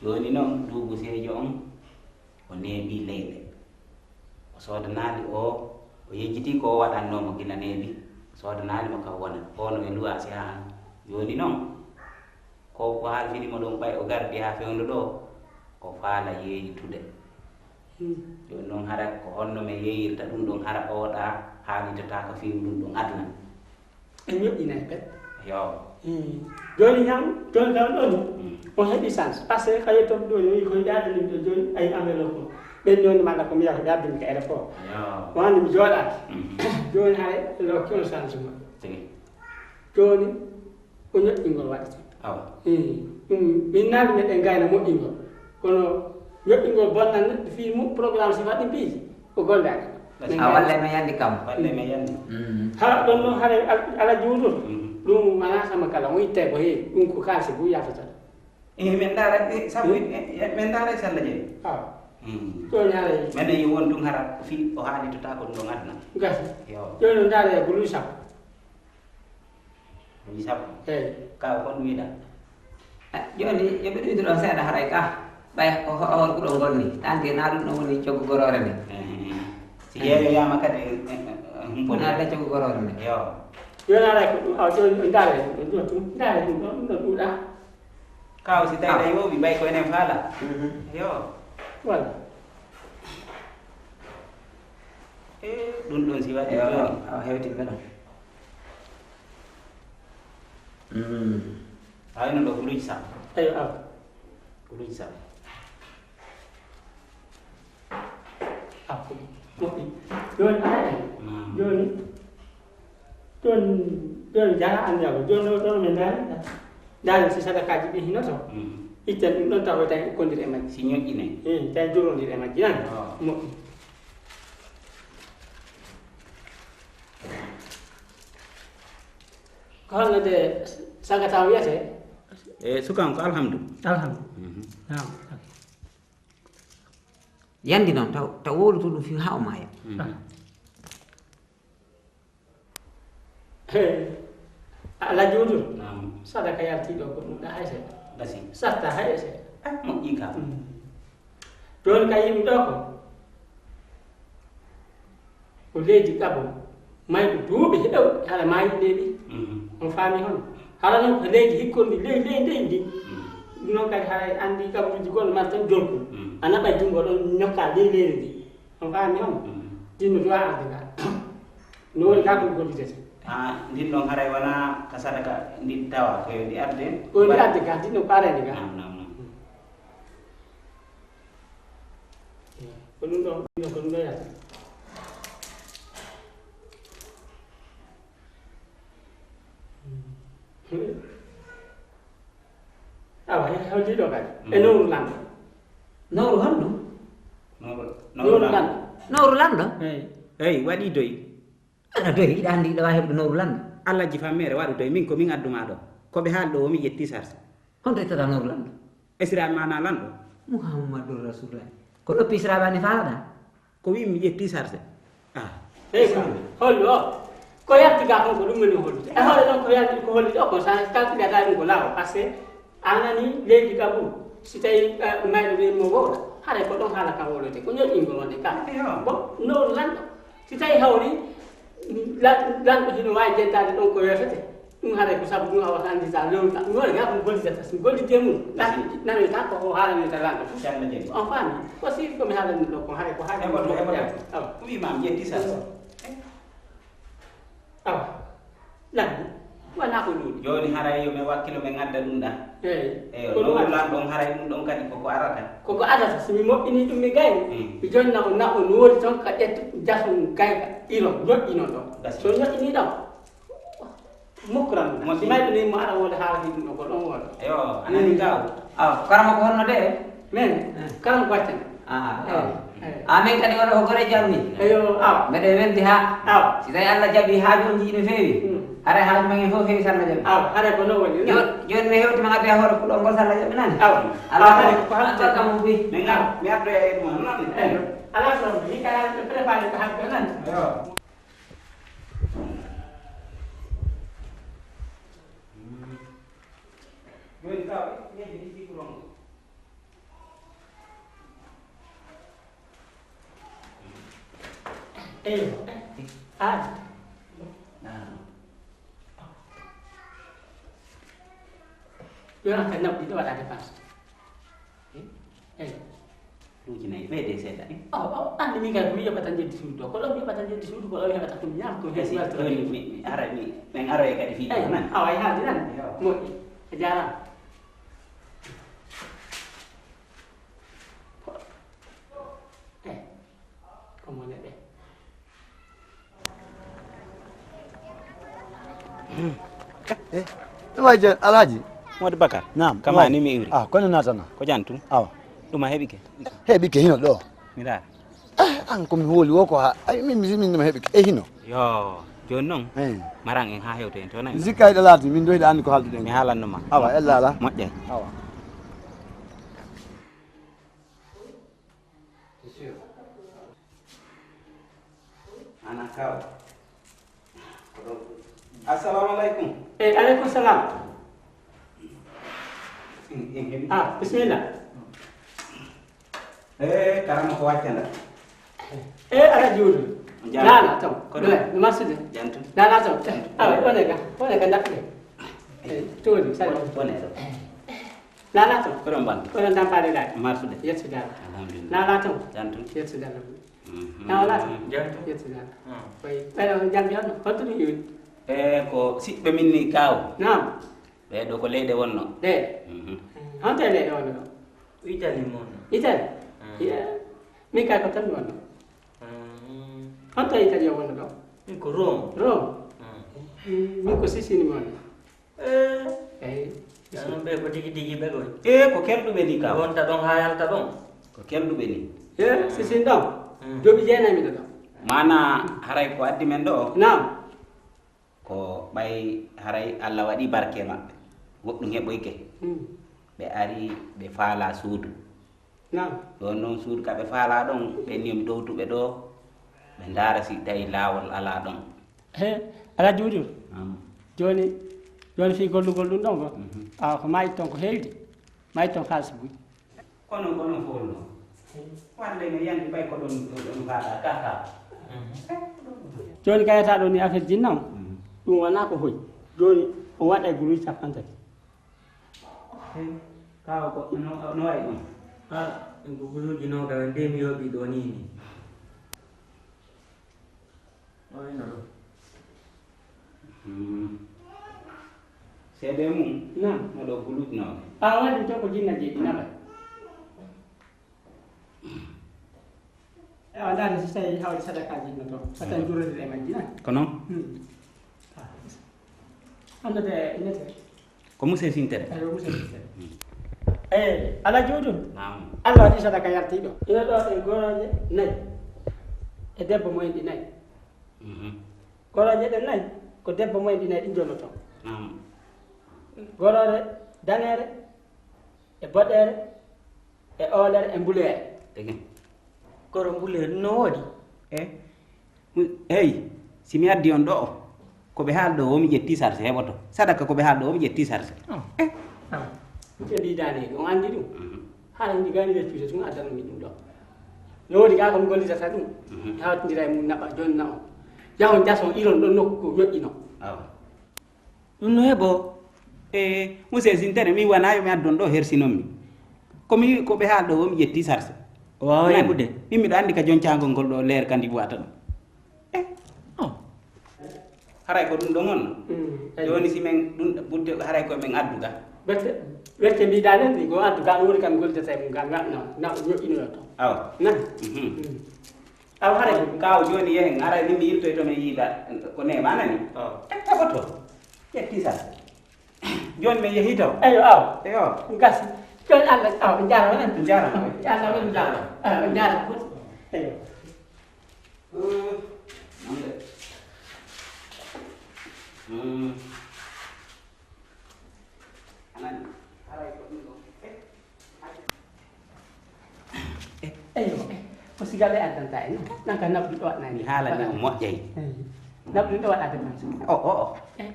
Jooni noon, duubuseejo on, o neeɓii leyɗe. O soodanaali o, o yejjitii ko o waɗannoo mo gila neeɓi. O soodanaali mo ka wona. O no e luwaasi haa hannde. Jooni noon, ko, ko halfini mo ɗon ɓay o gardi haa fewndo ɗo, o faala yeeyitude. Hmm. Jooni noon hara ko honno mi yeeyirta ɗum ɗon, hara oɗa haalitotaako fii ɗum ɗon aduna? En ñoƴƴinay pet. Yo. Hmm. Jooni ñam, jooni taw ɗo ni, hmm, on heɓi chance. Parce que kañum toon ɗo, yo, ko yiɗaade min ɗo jooni, ayi enveloppe o. Ɓen noon malla ko mi yaha, ɓe addumi ka aéroport. Yo. Wonde mi jooɗaaki. Hmm. Jooni hara ɗo kilo chance mo. Tigi. Jooni, ko ñoƴƴingol waɗata. Awa. Eey, ɗum, min naati meɗen ngayna moƴƴingol. Kono ñoƴƴingol bonnan neɗɗo fii mo-, programme sifa ɗin piiji, o gollaaki. A walle men yandi kam. Walle men yandi. Mm. Haa ɗon noon, hara al-, ala juuɗo. Mm. Ɗum wonaa sama kala, on ittay ko heewi, ɗum ko kaalisi fof yaafata. Eh, min ndaara, eh, sabu, eh, eh, min ndaara e salla jeyi. Ah. Hmm. Ɗo ñaara yi. Min yi won ɗum hara fi o haali to ta ko ɗum ɗon aduna. Gasi. Yo. Ɗo no ndaara e bulu sappo. Bulu sappo. Eyi. Ka ko ɗum wiɗa. Ah, jooni, yo ɓe ɗuydu ɗon seeɗa haray ka. Ɓay o, o, o, ko ɗon ngol ni. Tan de na ɗum ɗon woni coggu goroore nde. Eh, eh. Si yeeyoyaama kadi, eh, eh, eh, humponi. Na ɗa coggu goroore nde. Yo. Yo na ɗa ko ɗum, aw, jooni, ndaara e ɗum ɗon, ɗum ɗum ɗuuɗa. Kaw si tawi a yooɓi, mbay ko enen faala. Mhm. Yo. Wala. Eh, ɗum ɗon si waɗi jooni. Awa hewti mbeɗa. Mm. Awa ino ɗo guluji sappo. Eyo, awa. Guluji sappo. Hakkude. Moƴƴi. Jooni, aɗa anndi? Naam. Jooni, ɗon, ɗon jara anndi ako. Jooni, ɗo, ɗon min ndaari. Ndaari si sadakaaji ɗi hino to. Mm. Itten ɗum ɗon tawa tawi ukkondiri e majji. Si ñoƴƴinay. Eh, tawi jorondir e majji, nan? Oh. Moƴƴi. Ko holno de sagata o wiyete? E sukan ko alhamdu. Alhamdu. Mhm. Naam. Yandi noon, taw, taw wowlutu ɗum fii haa o maaya. Mhm. Ah. He, Alhaji Udu, naam. Sadaka yaltiiɗo ko ɗum ɗa hay seeɗa. Gasi. Satta hay e seeɗa. Ah, moƴƴi ka. Mm. Jooni ka yimɓe ɗo ko, ko leydi Gabon. Maayɗo duuɓi heewɗi, hara maayi neeɓi. Mhm. On faami hono? Hara noon ko leydi hikkondi, ley-, ley-, leydi ndi. Mhm. Ɗum noon kadi hara en anndi kabaruuji goɗɗo mari tan jolko. Mhm. A naɓay junngo ɗon ñokka ley leydi ndi. On faami hono? Mhm. Ɗin no duwa arde ka. No woni ka ko gollitete. Ah, ndin ɗon haray wonaa ka sadaka ndi tawa ko yo ndi arde. Ko yo ndi arde ka, ɗin ɗon ko arani ka. Naam, naam, naam. Ko ɗum ɗon, ko ɗum ɗon yata. Awa, he-, hewtiiɗo kadi. E, mm, nowru lanɗo. Nowru honɗum? Nowru, nowru lanɗo. Nowru lanɗo? Eyi. Eyi, waɗi doy. Aɗa doy, hiɗa anndi hiɗa waawi heɓde nowru lanɗo. Alhaji Fammere, waɗu doy. Min ko min addu maa ɗo. Ko ɓe haali ɗo, o mi ƴetti sarse. Honto ittata nowru lanɗo? Esiraaɓe maa na lanɗo? Muhammadu Rasulullah. Ko ɗo pisiraaɓe ani faalaɗa? Ko wi'i mi ƴetti sarse. Ah. Eyi, ko hollu o? Ko yalti ga kon ko ɗum woni hollude. E hoore ɗon ko yalti ko hollude o kon, sa kalkilata ɗum ko laawo. Parce que a nani leydi Gabon, si tawi, eh, mayɗo ɓe mo wowla, haray ko ɗon haala ka wowlete. Ko ñoƴƴingol wonde ka. Eyo. Bon, nowru lanɗo. Si tawi hawri, lan-, lanɗo hino waawi jettaade ɗon ko weetete, ɗum haray ko sabu ɗum a wata anndita lewru ɗum. Ɗum waɗi gaa ɗum gollitata, so golliti e mum, lan-, nanoyta ko o haalanirta lanɗo fof. Calma jeyi. On faami? Ko siri ko mi haalani ɗo ko haray ko haali. Ebo to, ebo to. Awa. Ko wi ma mi ƴetti sa. Awa. Lan, wonaa ko ɗuuɗi. Jooni haray yo mi wakkilo mi ngadda ɗum ɗa. Eyi. Eyo, ko ɗum lowru lan ɗon haray ɗum ɗon kadi koko arata. Koko arata, so mi moƴƴini ɗum mi gayni. Hmm. Mi jonna o na o noori toon ka ƴettu jaso gayka iro, ñoƴƴino ɗon. Gasi. So ñoƴƴini ɗon, mukkuram ɗum. Moƴƴi. Si mayɗo ni mo ara wonde haala fi ɗum ɗo ko ɗon wonde. Eyo, a nani gaw. Awa, karama ko honno de? Men, eh, kala ko watten. Ah, eyi, ah. Eyi. Ah, min kadi wano ko gore jam ni. Eyo, awa. Mbeɗa weldi ha. Awa. Si tawi Allah jaɓi haaju on jiɗi no feewi. Hmm. Haray haaju men fof feewi salla jaɓi. Awa, haray ko noon woni. Jon-, joni mi hewti ma adde hoore kuɗo ngol salla jaɓi nani. Awa. Allah awa, ko albarka mum ɓuy. Min ngar, mi addoya e ɗum noon. Eyo. Ala so mi kala préparé ko haɓɓe nani. Eyo. Joni ka, ñebbe ɗiɗi ko ɗon. Eyo. Ah. Yo, an kadi naɓɗi ɗo waɗa dépense. Eyi. Ɗuuji nayi, ɓeyde seeɗa. Aw, aw, anndi min kadi ko mi yoɓata njeddi suudu ɗo. Ko ɗo mi yoɓata njeddi suudu, ko ɗo mi heɓata ko mi ñaam, ko mi heɓi weltoreede. Jooni mi, mi ara, mi, min aroye kadi fii ɗo, nan. Awa, e haaldi nan. Yo. Moƴƴi. A jaaraama. Eyi. Ko mo neɗɗe. Eh, eh, waay je, Alhaji. Modi Bakar. Naam. Kama ni mi iwri. Ah, kono natana. Ko jan tun? Awa. Ɗum a heɓike? Heɓike hino ɗo. Mi ɗa. Eh, an ko mi hooli wo ko ha, ay, min, min, min heɓike. Eh, hino. Yo. Jooni noon, eyi, maran en haa hewto en to nayi. Jikka hiɗa laati, min doyɗa anndi ko haalduɗen. Mi haalanno ma. Awa, ella ala. Moƴƴay. Awa. Ana kaw. Assalamu alaikum. Eh, alaikum salam. Ah, bismillah. Eh, karama ko waccanda. Eh, ala juudu. Nana tam. Kono. Bele, no marsude. Jantu. Nana tam. Ah, wone ga, wone ga ndakke. Eh, todi, sala. Wone do. Nana tam. Kono ban. Kono dampade dai. Marsude. Yettudal. Alhamdulillah. Nana tam. Jantu. Yettudal. Mhm. Nana tam. Jantu. Yettudal. Koy, pero jambi on, hoto ni yun. Eh, ko siɓɓe min ni kaw. Naam. Ɓee ɗo ko leyɗe wonno. Ɗe. Mhm. Honto e leyɗe wonno ɗo? Italie mon. Italie? Mm. Yeah. Min kay ko tan mi wonno. Mm. Honto e Italie wonno ɗo? Min ko Rome. Rome? Mm. Mm, min ko Sicile mi wonno. Eh. Eyi. Noon ɓe ko tigi tigi ɓe ɗon. Eh, ko kelɗuɓe ni ka. Wonta ɗon haa yalta ɗon. Ko kelɗuɓe ni. Eh, Sicile ɗon. Mm. Duuɓi jeenayi miɗo ɗon. Maana haray ko addi men ɗo. Naam. Ko ɓay haray Allah waɗi barke maɓɓe, goɗɗum heɓoyke. Hmm. Ɓe ari, ɓe faala suudu. Naam. Ɗon noon suudu ka ɓe faala ɗon, ɓen yo mi ɗowtu ɓe ɗo, ɓe ndaara si tawi laawol alaa ɗon. He, alaa juuɗo. Naam. Jooni, jooni fii gollugol ɗum ɗon ko, mhm, awa ko maayi ton ko heewi de. Maayi ton haalis buy. Kono, kono fof no. Wande no yandi ɓay ko ɗon, ɗon, ɗon mbaɗa kaka. Jooni kayata ɗo ni affaire jinna o. Mm. Ɗum wona ko hoy. Jooni o waɗa e guluuji capanɗe tati. He, kaw ko no, no wayi ɗum? Ah, ko guluuji no ka nde mi yoɓi ɗo ni ni. O wayno ɗo. Hmm. Seede mum? Naam. No ɗo guluuji no. A waɗi to ko jinna jeeɗi naɓa. Ewa, ndaari si tawi hawri sadakaaji no to. Wata jurrede e majji na. Ko noon? Hmm. Ah. Anndude e nete. Ko muse sintere. Eyo, muse sintere. Hmm. Eyi, Alhaji Udu. Naam. Allah waɗi sadaka yartiiɗo. Ina ɗo e gorooje nayi. E debbo mo en ɗi nayi. Mhm. Gorooje ɗen nayi, ko debbo mo en ɗi nayi ɗin jonnoto. Naam. Goroore daneere, e boɗeere, e oolere, e mbuleere. Tigi. Goro mbuleere, no woodi? E, mu-, hey, si mi addi on ɗo, ko ɓe haal ɗo, wo mi ƴetti sarse heɓoto. Sadaka ko ɓe haal ɗo, wo mi ƴetti sarse. Oh. Eh. Ah. Ɓe mbiɗani, on anndi ɗum? Mhm. Haala ndi gani weccude tun, addanmi ɗum ɗo. No woodi gaa ko mi gollitata ɗum. Mhm. Mi hawtindira e mum naɓa, jonna on. Jahon jason iron ɗon nokku ko ñoƴƴino. Awa. Ɗum no heɓo. E, monsieur Sintere, mi wona yo mi addon ɗo hersinon mi. Ko mi, ko ɓe haal ɗo, wo mi ƴetti sarse. O waawaa heɓude? Min miɗo anndi ka jon caangol ngol ɗo leer kandi buwata ɗum. Eh. Oh. Haray ko ɗum ɗon on? Mm, eyi. Jooni si men ɗum ɓudde, haray ko men addu ga. Werte, werte mbiɗa nen ni, ko addu ga, ɗum woni kam gollitata e mum ga, na, na, na, ñoƴƴinoyo to. Awa. Na? Mhm. Mm. Aw, haray ko kaaw jooni yehen, haray min mi yiltoy to men yiida ko neema nani? Oh. Ƴetta ko to. Ƴetti sa. Jooni men yehi to. Eyo, aw. Eyo. Gasi. Jooni Allah, aw, on jaarama nen. On jaarama. Allah, on jaarama. Ah, on jaarama. Eyo. Eh, non de. Hmm. Anani, haray ko ɗum ɗo. Eh, eh. Eyo, eh, ko sigaɓe addanta en. Nan ka naɓɗu ɗo waɗnani. Mi haalani on moƴƴay. Eh, naɓɗu ɗo waɗa dépense. O, o, o. Eh.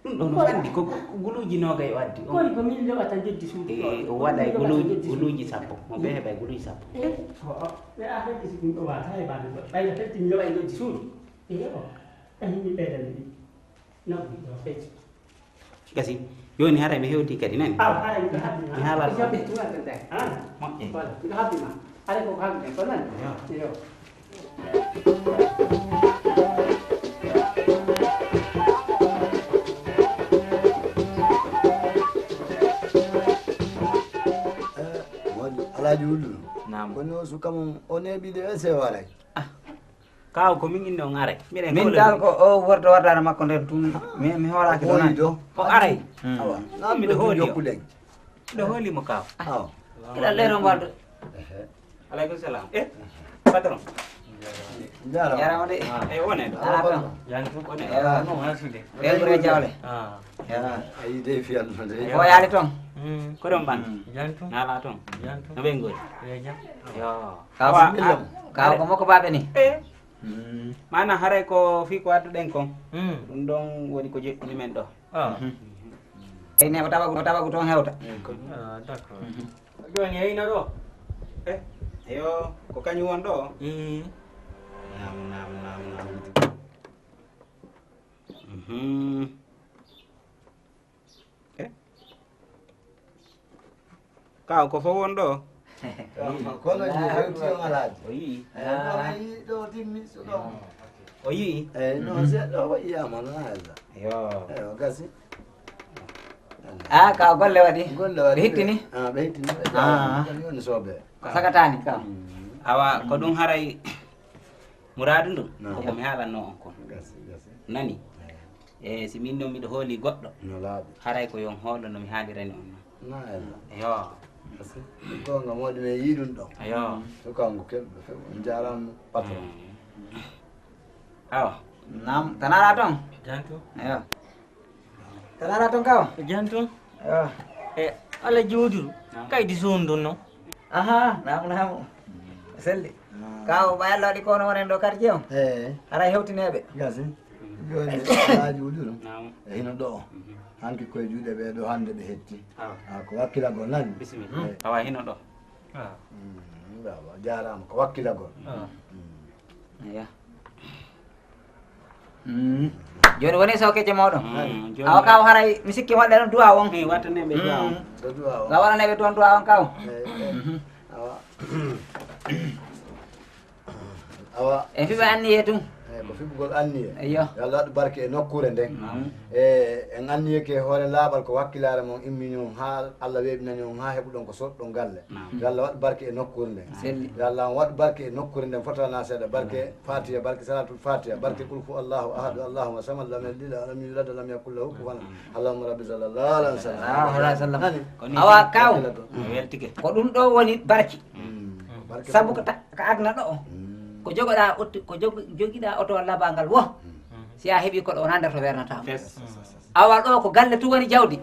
Ɗum ɗo no anndi ko, ko guluuji noogay o addi. Kori ko min lewata jeddi suudu ɗo. Eh, o waɗa e guluuji sappo. Mo ɓe heɓa e guluuji sappo. Eh, o, o. Ɓe a heddi si ɗum ɗo wata e baɗo ɗo. Ɓayda fetti mi leway jeddi suudu. Eh, o. Eh, mi ɓeydani ɗi. Naɓɗu ɗo fetti. Gasi, jooni haray mi hewti kadi nani? Aw, haray miɗo habbi ma. Mi haala. Ko jaɓɓe tuma tan tawi. Ah, moƴƴi. Voilà, miɗo habbi ma. Haray ko habbi ko nani? Yo. Yo. Eh, moƴƴi. Alhaji Wullu. Naam. Kono suka mum, o neeɓi de, e se waray. Ah. Kaaw, ko min inni on aray. Miɗen min kolo dal ni. Ko o wordo wardaare makko nden tun, mi, mi hoolaaki ɗo nan. Ɗo. O aray. Hmm. Awa. Miɗo hooli o. Jokkuɗen. Miɗo hooli mo kaaw. Awa. Kiɗa lero mbaldo. Ehe. Aleykum salam. Eh, patron. Jarama de. E wone. Ala tan. Jantu. Wone. Ewa. Ɓe ɓuri jawle. Ewa. Ayi de fiyal no de. Ko yaali toon? Ko ɗum ban. Jantu. Nala toon. Jantu. No ɓe ngoni? Yo. Kaw ko mokko baɓe ni. Mana haray ko fii ko adduɗen kon. Ɗum ɗon woni ko jeɗɗini men ɗo. Ey ne o tawagu o tawagu toon hewta. D'accord. Jooni heyna ɗo. Eyo, ko kañum won ɗo. Nam nam nam nam. Kaw ko fof won ɗo. Kono ji hewti on alaaji. O yii. Eyi, kono yii ɗo timmi so ɗo. O yii. Eyi, non seeɗa o yiyaama non hayla. Yo. Eyi, o gasi. Ah, kaw golle waɗi. Golle waɗi. Ɓe hittini. Ah, ɓe hittini. Ah, kañum woni soɓe. Ko sakataani kaw. Awa ko ɗum haray. Muraadu ndun ko ko mi haalanno on kon. Nani? E si min non miɗo hooli goɗɗo, haray ko yon hoolo no mi haalirani on non. Yo. Goonga moɗi men yiɗum ɗo. Yo. To kanko keɓɓe few on jaaraama patron. Awa. Nam tanara ton? Jantu. Yo. Tanara ton kaw? Jantu. Yo. E ala jiwduru. Kaydi sundun no. Aha, namu namu. Selli. Kaw ɓay Allah waɗi kono wonen ɗo quartier on. Eyi. Haray hewtineɓe. Gasi. Joni alaaji wujuru. E hino ɗo. Hanki koye juuɗe ɓe ɗo hande ɓe hetti. A ko wakkilagol nani. Bisimilla. Awa hino ɗo. Baba jarama ko wakkilagol. Eya. Joni woni sokkeje moɗon. Awa kaw haray mi sikki waɗɗe ɗon duwa on. Wattaneɓe duwa on. Duwa on. Ga waɗaneɓe toon duwa on kaw. Awa. Awa. E fiɓe anniye tun. Eyi ko fiɓugol anniye. Eyyo. Yo Allah waɗu barke e nokkure nden. E en anniyeke hoore laaɓal ko wakkilaare mon immi ñon haa Allah weeɓinani on haa heɓuɗon ko soɗɗon galle. Yo Allah waɗu barke e nokkure nden. Selli. Yo Allah on waɗu barke e nokkure nden fotana seeɗa barke Fatiha, barke Salatul Fatiha, barke Qul hu Allahu ahadu, Allahumma samad, lam yalid, lam yulad, lam yakul lahu kufuwan ahad. Allahumma rabbi sallallahu alaihi wasallam. Sallallahu alaihi wasallam. Nani? Awa kaw. Weltike. Ko ɗum ɗo woni barki. Sabu ko ta- ka aduna ɗo o ko jogoɗa otti ko jog- jogiɗa oto labangal wo si a heɓi koɗo wona nder to wernatama. Awa ɗo ko galle tun woni jawdi.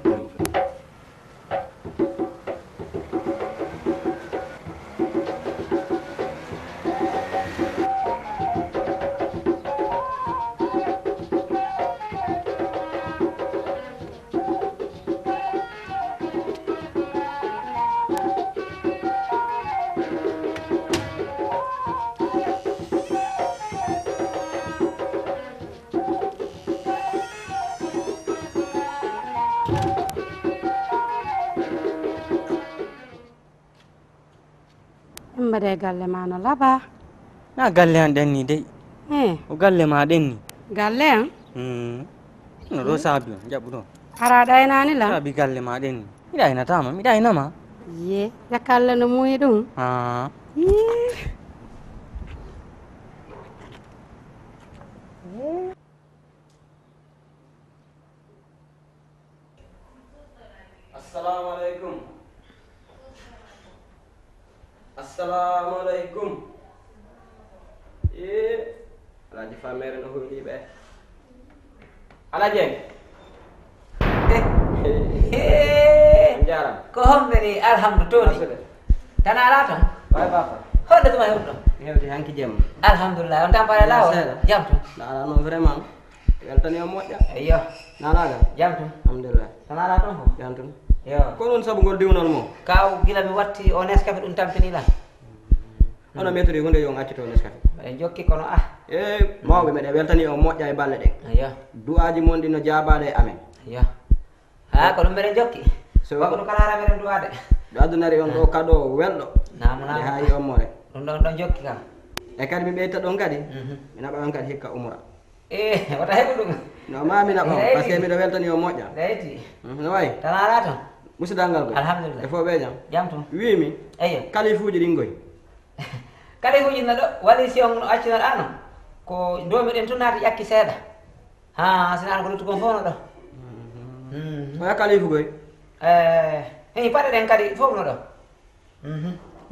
Mbaɗe galle ma no laba. Na galle an ɗen ni dey. Eh. Ko galle ma ɗen ni. Galle an? Hmm. No ɗo saabi on jaɓɓu ɗo. Hara ɗaynani la. Saabi galle ma ɗen ni. Mi ɗaynatama mi ɗaynama. Ye. Jakalle no muyi ɗum. Ah. Yee. Assalamu alaikum. Assalamu alaikum. Ee, Alhaji Famere no hulni ɓe. Alhaji en. Ee. Ee. Jaram. Ko homɓe ni alhamdu tooni. Tana ala ton. Bay bafa. Holde tuma hewdo. Hewde hanki jemma. Alhamdulillah on tampare lawo. Jam to. Ala non vraiment. Weltani o moƴƴa. Eyyo. Nanaga. Jam tun. Alhamdulillah. Tan ala toon fof. Jam tun. Yo. Ko ɗum sabu ngol diwnol mo. Kaw gila mi watti o neskafe ɗum tampini lan. Ono metri hunde yo accu to neskafe. Mbaɗen jokki kono ah. E mawɓe meɗen weltani o moƴƴa e balle ɗen. Eyyo. Du'aaji mon ɗi no jaabaade e amen. Eyyo. Ha ko ɗum mbeɗen jokki. So wako ɗum kala hara mbeɗen duwaade. Ɗo adunari on ɗo kado welɗo. Namu namu. Ha yi ommore. Ɗum ɗon ɗon jokki kam. E kadi mi ɓeyta ɗon kadi. Mi naɓa on kadi hikka umra. Eh, wata heɓu ɗum. No ma mi naɓa on parce que miɗo weltani o moƴƴa. Reyti. No wayi. Tan ala ton. Musidal ngal gol. Alhamdulillah. E fof ɓe jam. Jam tun. Wimi. Eyyo. Kalifuuji ɗin goy. Kalifuuji no ɗo wali si on no accinoɗa no. Ko ndomiɗen tun naati ƴakki seeɗa. Ha sina an ko luttu kon fof no ɗo. Oya kalifu goy. Eh, hei paɗe ɗen kadi fof no ɗo.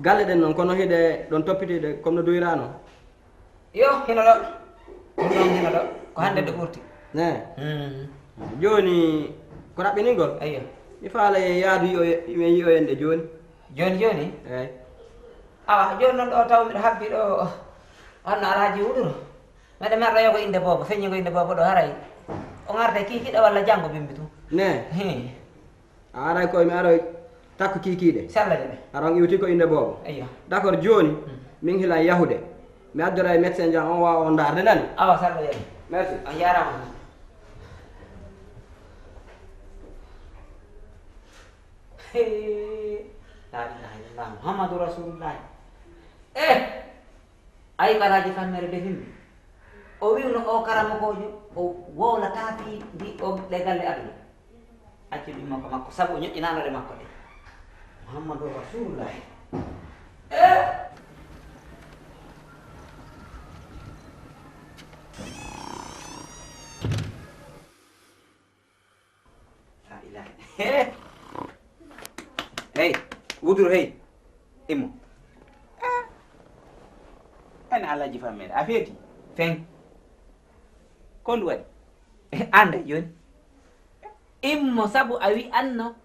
Galle ɗen noon kono hiɗe ɗon toppitiɗe comme no duyrano. Yo, hino ɗo. Ɗum ɗon hino ɗo. Ko hannde ɗo ɓurti. Ne. Hmm. Jooni, ko raɓɓiningol? Eyyo. Mi faala en yaadu yi'o-, men yi'oyande jooni. Jooni, jooni? Eey. Awa, jooni noon ɗo taw miɗo habbi ɗo, honno Alhaji Wuduro? Meɗe merɗo yo ko innde boobo, feññi ko innde boobo ɗo haray. O ngarta kiikiiɗe walla janngo bimbi tun? Ne. Hii. A aray koye mi aroy takko kiikiiɗe. Sella de. Aron iwti ko innde boobo. Eyyo. D'accord, jooni, hmm, min hilan yahude. Mi addora e médecin jan, on waawa on ndaarde, nani? Awa, sella de. Merci. On jaaraama. Hee. La ilaha illallah, Muhammadu Rasulullah. Eh! Ayi, ko Alhaji Fammere defimmi. O wi'uno o karamokoojo, o wowlataa fii ndi o ɗe galle aduna. Accu ɗum makko makko, sabu o ñoƴƴinaano ɗe makko ɗe. Muhammadu Rasulullah. Eh! La ilaha. Hey! Hey! Wuduro, hey! Immo. Ah! En Alhaji Fammere, a feeti? Feŋ. Ko ndu waɗi? Annda jooni. Immo, sabu a wi anno.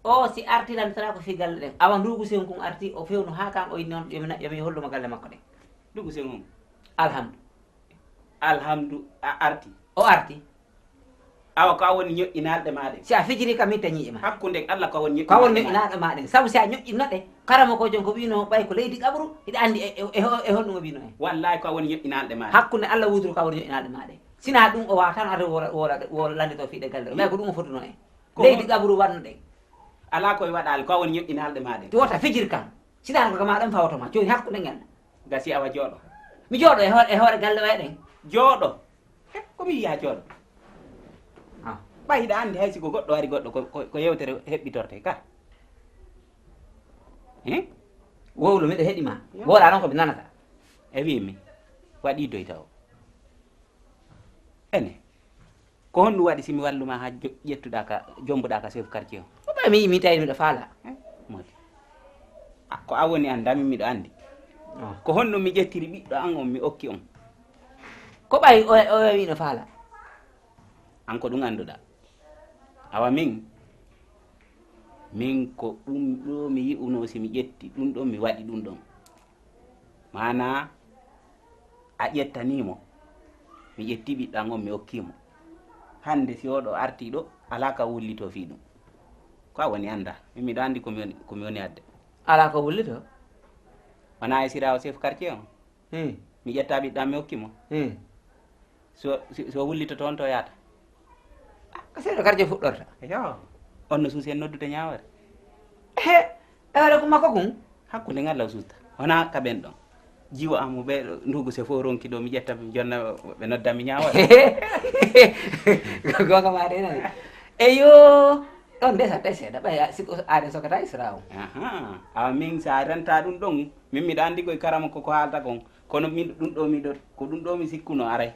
O si artiran tara ko fii galle ɗen. Awa nduugu seŋ kun arti, o fewno haa kan o inni on, yomi na-, yomi hollumo galle makko ɗen. Nduugu seŋ on? Alhamdu. Alhamdu, a arti. O arti. Awa, ko a woni ñoƴƴinalɗe ma ɗen? Si a fijiri kam, mi tañi e ma. Hakkunde Allah, ko a woni ñoƴƴinalɗe ma? Ko a woni ñoƴƴinalɗe ma ɗen. Sabu si a ñoƴƴinno ɗe, karamokoojo on ko wi'no ɓay ko leydi qabru, hiɗa anndi e, e, e ho-, e honɗum o wi'no en. Wallahi, ko a woni ñoƴƴinalɗe ma ɗen. Hakkunde Allah wuduro ko a woni ñoƴƴinalɗe ma ɗen. Sina ɗum o waawata tan arde woola, woola, woola lande to fii ɗe galle ɗo. Ɓay ko ɗum o fotuno en. Ko leydi hon-, qabru wanno ɗen. Alaa koye waɗaali, ko a woni ñoƴƴinalɗe ma ɗen. Wota fijir kam. Sina ko kama ɗon fawto ma. Jooni hakkunde ngal. Gasi awa jooɗo. Mi jooɗo e hoore, e hoore galle way ɗen. Jooɗo? Eh, ko mi yiya jooɗo? Ah. Ɓay hiɗa anndi hay si ko goɗɗo wari goɗɗo ko, ko, ko yewtere heɓɓitorte ka? Hein? Wowlo miɗo heɗi ma. Yo. Woola noon ko mi nanata. E wi mi, waɗi doyta o. Ene. Ko honɗum waɗi si mi wallu ma haa jo-, ƴettuɗaa ka, jombuɗaa ka chef quartier o? Ko ɓay mi, mi tawi miɗo faala. Eh, moodi. A, ko a woni an, dami miɗo anndi. Oh. Ko honno mi ƴettiri ɓiɗɗo an on, mi okki on? Ko ɓay o, o wi'no faala? An ko ɗum annduɗaa. Awa min, min ko ɗum ɗo mi yi'uno si mi ƴetti ɗum ɗon, mi waɗi ɗum ɗon. Maanaa, a ƴettanii mo, mi ƴetti ɓiɗɗo an on, mi okkii mo. Hannde, si oɗo artii ɗo, alaa ka wullitoo fii ɗum. Ko a woni anndaa. Min miɗo anndi ko mi woni, ko mi woni adde. Alaa ko wullitoo? Wonaa e siraawo chef quartier on? Hmm. Mi ƴetta ɓiɗɗo an, mi okki mo. Hmm. So, si, so wullito toon to yaata? Ah, ko seeɗa kadi fuɗɗorta. Eyo. On no suusi en noddude ñaawoore? Ehe, e hoore ko makko kun? Hakkunde ngal law suusta. Wonaa ka ɓen ɗon. Jiwo am ɓe ndugu se fof ronki ɗo, mi ƴetta, mi jonna, ɓe nodda mi ñaawoore. Ko goonga ma de nani. Eyo, ɗon de sa ɗay seeɗa, ɓay a, siko aade sokata Isra o. Ahaa. Awa min sa renta ɗum ɗon, min miɗo anndi koye karama ko, ko haalta kon. Kono min ɗum ɗo miɗo, ko ɗum ɗo mi sikkuno aray.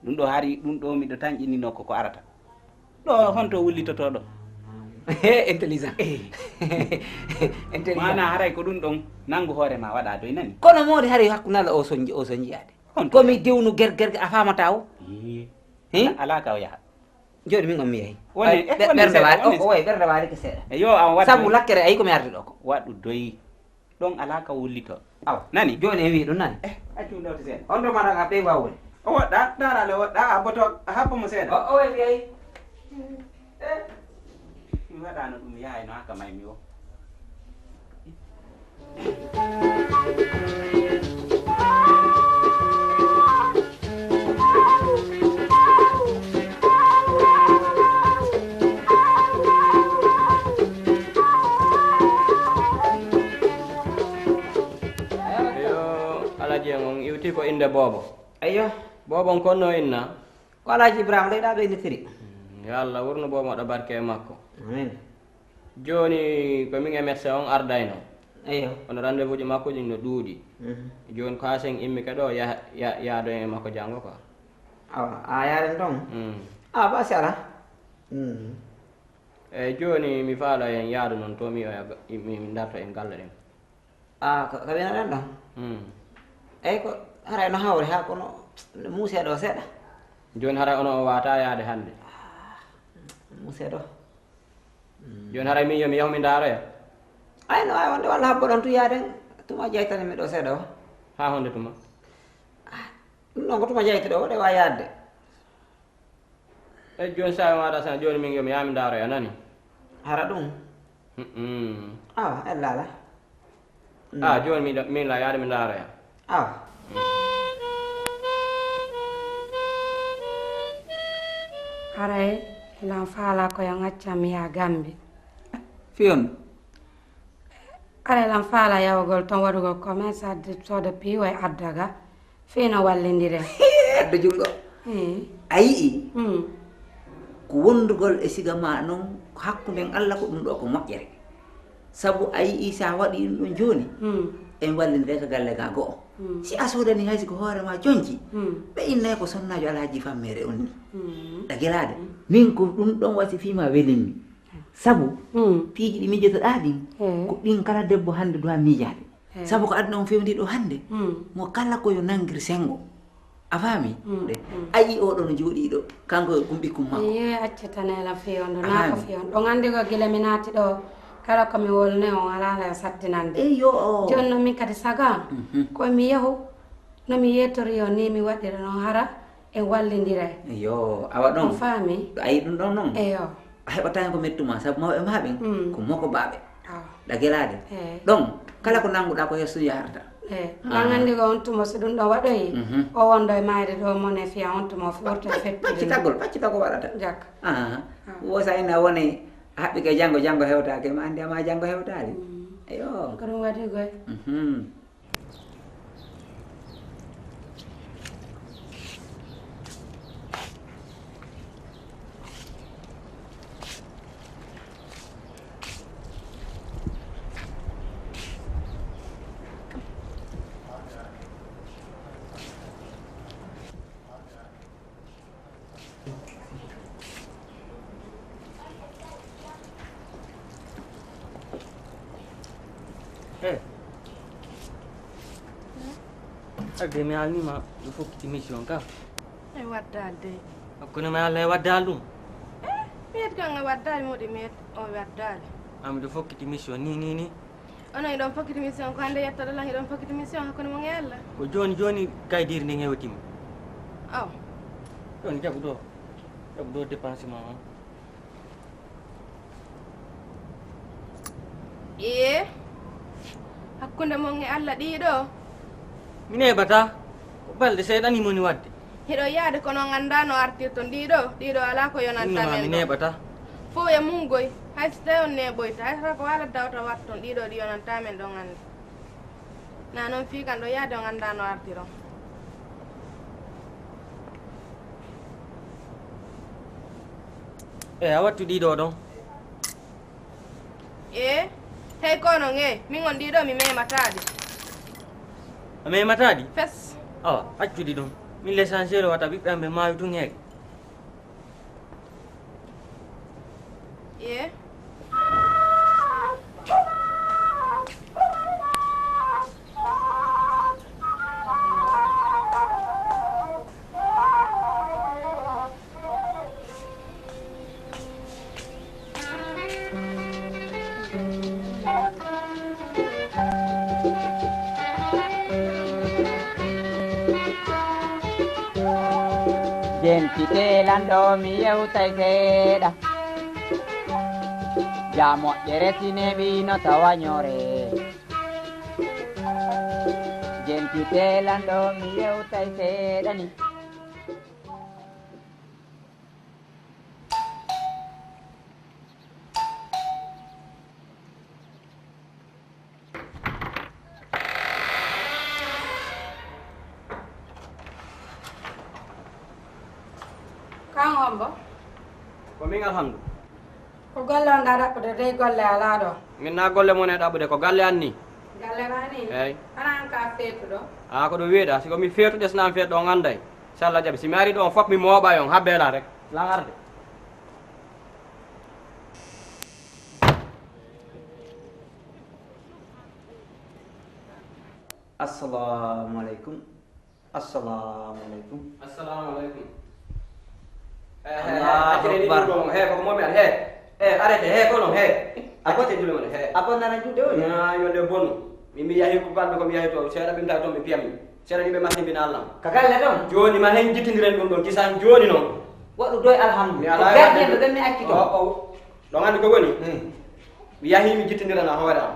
Ɗum ɗo hari, ɗum ɗo miɗo tanƴinino ko ko arata. Ɗo honto wullitotoo ɗo? He, intelligent. Eh. Intelligent. Maana haray ko ɗum ɗon, nanngu hoore ma waɗa doy nani? Kono moodi haray hakkunde Allah o sonji, o sonji yaade. Honto? Ko mi diwnu ger-, ger-, a faamata o? Ii. Hi? Ala-, alaa ka o yaha. Jooni min on mi yahi. Woni, ay, eh, ɓe-, woni ɓernde seeɗa, waali, woni o, o wayi ɓernde waali ko seeɗa. E yo, an waɗ sabu doy. Lakkere ayi ko mi ardi ɗo ko. Waɗu doy. Ɗon alaa ka wullitoo. Aw. Nani? Jooni en wii ɗum nani? Eh, accu ɗo to seeɗa. On ɗo mbaɗa ka ɓe waawude. O woɗɗa, ndaara le woɗɗa, a boto, a habbo mo seeɗa. O, o wayi mi yahi. Eh. Mi waɗaano ɗum, mi yahay no haka may mi o. Eyo, Alhaji en on iwti ko innde boobo. Eyo. Boobo on konno inna? Ko Alhaji Ibrahima leyɗaa ɓe innitiri. Mm, yo Allah wurnu boobo moɗo barke e makko. Amin. Jooni ko min e médecin on ardayno. Eyo. Kono rendez-vous ji makko ɗin no ɗuuɗi. Mhm. Jooni ko haa sen immike ɗo, ya-, ya-, yaadoyen e makko janngo quoi. Awa, a yaaren ton? Mm. Ah, ba si alaa. Mm. Eyi, jooni mi faala en yaadu non to mi oya ga-, mi, mi darto en galle ɗen. Ah, ko, ko wiyano ɗen ɗon? Mm. Eyi, ko haray no hawri haa kono muuseeɗo o seeɗa. Jooni haray onon on waawataa yaade hannde? Muuseeɗo. Jooni haray min yo mi yahu mi ndaaroya? Ay, no waawi wonde walla habboɗon tun yaaden, tuma jeytani mi ɗo seeɗa o. Haa honde tuma? Ah, ɗum ɗon ko tuma jeytuɗo o, ɗe waawi yaadde. E jooni, so a wi'aama tan, jooni min yo mi yaha mi ndaaroya, a nanii? Hara ɗum? Mm-mm. Awa, ella alaa. Mm. Ah, jooni min, min la yaade mi ndaaroya. Awa. Haray, ilan faalaa ko yo ŋaccam mi yaha Gambi. Fii on? Haray, ilan faalaa yahugol ton waɗugol commerce, adde sooda piiwa e adda ga. Fii no wallindiren. Adda junngo. Eh. A yi'ii? Hmm. Ko wondugol e siga maa non, ko hakkunden Alla, ko ɗum ɗoo ko moƴƴere. Sabu a yi'ii, so a waɗii ɗum ɗon jooni, hmm, en wallindiray ka galle gaa go'o. Hmm. Si a soodanii hay si ko hoore maa conci, hmm, ɓe innay ko sonnaajo Alhaji Fammeere on ni. Hmm. Ɗa gelaade? Hmm. Min ko ɗum ɗon wasi fii maa welimmi. Sabu, hmm, piiji ɗi miijotoɗaa ɗin, eh, ko ɗin kala debbo hannde duwaa miijaade. Eh. Sabu ko aduna on fewndi ɗo hannde, hmm, mo kala ko yo nanngir senngo. A faami? Hmm, de, hmm. A yi'ii oɗo no jooɗii ɗo, kanko e kum ɓikkun makko. Iye, accu tan ela fewndo, a faami? Naa ko fewndo. On anndi ko gila mi naati ɗo, kala ko mi wolne on alaa la sattinande. Eyo. Jooni non min kadi saga am, mhm, ko mi yahu, no mi yeetori on ni mi waɗira non hara, en wallindiray. Yo, awa ɗon. On faami? A yi'ii ɗum ɗon non? Eyo. A heɓataa hen ko mettu maa, sabu mawɓe maa ɓen, mm, ko mokobaaɓe. Awa. Ɗa gelaade? Eh. Ɗon, kala ko nannguɗaa ko yeeso yahrata. Eh. Ah. An anndi ko on tuma so ɗum ɗo waɗoyi, mhm, o wondo e mayde ɗo mon e fiya on tuma o furta e fettude. Paccitagol, paccitagol waɗata. Jakka. Ah. Ah. Wo sa ina woni a haɓɓike janngo, janngo hewtaake, ma anndi ama janngo hewtaali. Mm. Eyo. Ko ɗum waɗi koy. Mhm. Eh. Adde mi alnima ɗo fokkiti mission ka. E waddaali de. Hakkunde ma Allah e waddaali ɗum. Eh, mi yet kan e waddaali moɗi mi yet o waddaali. Ami ɗo fokkiti mission ni, ni, ni. Onon hiɗon fokkiti mission ko hannde yettoɗo lan hiɗon fokkiti mission hakkunde mon e Allah. Ko jooni jooni kaydiiri ndin hewtima. Aw. Jooni jaɓu ɗo. Jaɓu ɗo dépense ma on. Ee. Hakkunde mon e Allah ɗiɗo. Mi neeɓata. Ko balɗe seeɗa ni moni waɗde. Hiɗo yaade kono on anndaa no artirton ɗiɗo. Ɗiɗo alaa ko yonanta men. Mi neeɓata. Fof e mum goy. Hay so tawi on neeɓoyta. Hay so ko ala dawta watton ɗiɗo ɗi yonanta men ɗon annde. Na noon fii kan ɗo yaade on anndaa no artiron. E a wattu ɗiɗo ɗon. Ee, hey kono nge, min on ɗiɗo mi memataɗi. A memataɗi? Fes. Awa, accuɗi ɗum. Min l'essentiel wata ɓiɓɓe am ɓe maawi tun heege. Ye. Jentite lanɗo mi yewtay seeɗa. Jaa moƴƴere si neeɓi no tawa ñoore. Jentite lanɗo mi yewtay seeɗa ni. Kan hombo? Ko min Alhamdu. Ko golle on ɗa ɗaɓɓude dey golle alaa ɗo? Min na golle mon e ɗaɓɓude ko galle an ni. Galle ma ni? Eey. Hana an ka feetuɗo? A ko ɗum wiyeɗa, si ko mi feetuɗe sina an feetuɗo on annday. Inchallah jaɓi, si mi ari ɗo on fof mi mooɓay on, habbe lan rek. Lan arde. Assalamu alaikum. Assalamu alaikum. Assalamu alaikum. He he he, accireni ɗum ɗon he, koko momi an he. He, arrêté he, kono he. Accite juuɗe mon he. A bonnana juuɗe o? Na yo nde bonu. Min mi yahi ko balɗo ko mi yahi to, seeɗa ɓimta toon ɓe piyammi. Seeɗa ni ɓe masimbina Allah. Ka galle ɗon? Jooni ma hen jittindiren ɗum ɗon kisan jooni noon. Waɗu doy alhamdu. Mi alaa gardien ɓe ɓen mi acci to. O o. Ɗon anndi ko woni? Mi yahi mi jittindirana hoore am.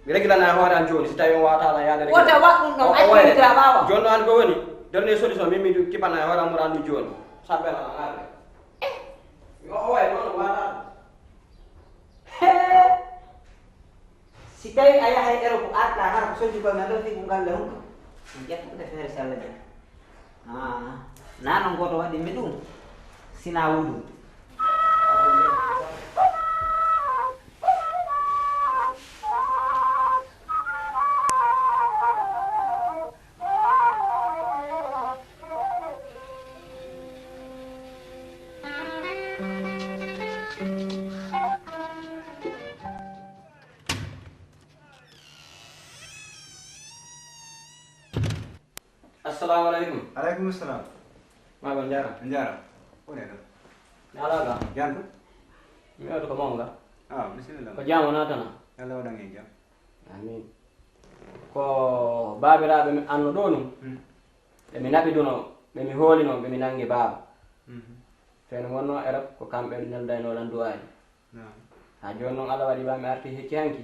Mi regilana e hoore am jooni si tawi on wawata lan yaade wota waɗ ɗum ɗon acci ɗum tra ɓawa jooni ɗo an ko woni dernier solution min mi kipana e hoore am muranu jooni sabbela lan arde mi o owaye noon wata si tawi a yahay ero ko arta hara ko sojjugol men ɗon figu ngal le hunka mi ƴetta ko defeere si allah jaɓi Ah, nano goto waɗi mi ɗum sina wudu. Assalamu alaikum. Alaikum salam. Maba njara. Njara. Kone ɗo. Nalaga. Jantu. Mi waɗi ko mawnga. Ah, bisimilla. Ko jam o natana. Yalla waɗan en jam. Amin. Ko baabiraaɓe mi anno ɗo nun. Hmm. Ɓe mi naɓi duno, ɓe mi hoolino, ɓe mi nangi baaba. Hmm. Feno wonno Erop ko kamɓe neldayno lan du'aaji. Ha jooni noon Allah waɗi ba mi arti hecci hanki.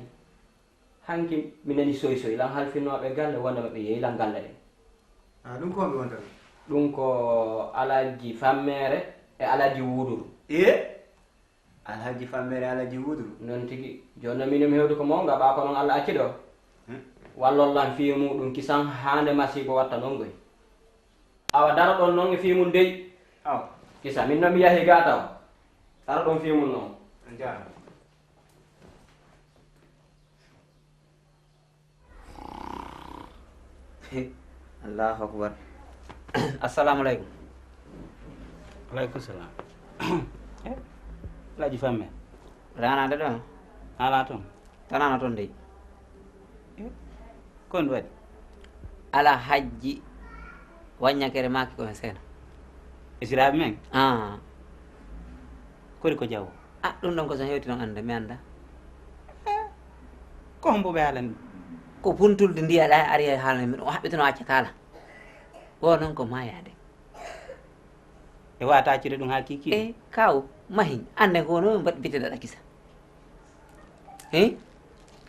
Hanki mi nani soy soy lan halfinnooɓe galle wondema ɓe yehi lan galle ɗen. Ah, ɗum ko honɓe wontata? Ɗum ko Alhaji Fammeere e Alhaji Wuuduru. E Alhaji Fammeere e Alhaji Wuuduru? Noon tigi. Jooni noon minen mi hewti ko mawnga ɓaa ko noon Allah acci ɗo. Wallon lan fii muuɗum kisan haa nde masiibo watta noon goy. Awa daro ɗon noon e fii mum dey. Awa. Kisa min noon mi yahi gaa taw. Daro ɗon fii mum noon. On jaaraama. Allahu akbar. Assalamu alaikum. Alaikum salam. Laji famme. Rana da don. Ala ton. Tanana ton dai. Kon wadi. Ala hajji. Wanya kere maki ko sena. Isiraɓe men. Ah. Kori ko jawo. Ah, ɗum ɗon ko so hewti noon annda mi annda. Ko hombo ɓe haalani? Ko puntulde ndiya ɗa ari e haalani mi ɗum o haɓɓitano accata ala. O noon ko maayade. E wata accire ɗum ha kiki. E kaw mahin ande ko no mbaɗ biteɗa ɗa kisa. He?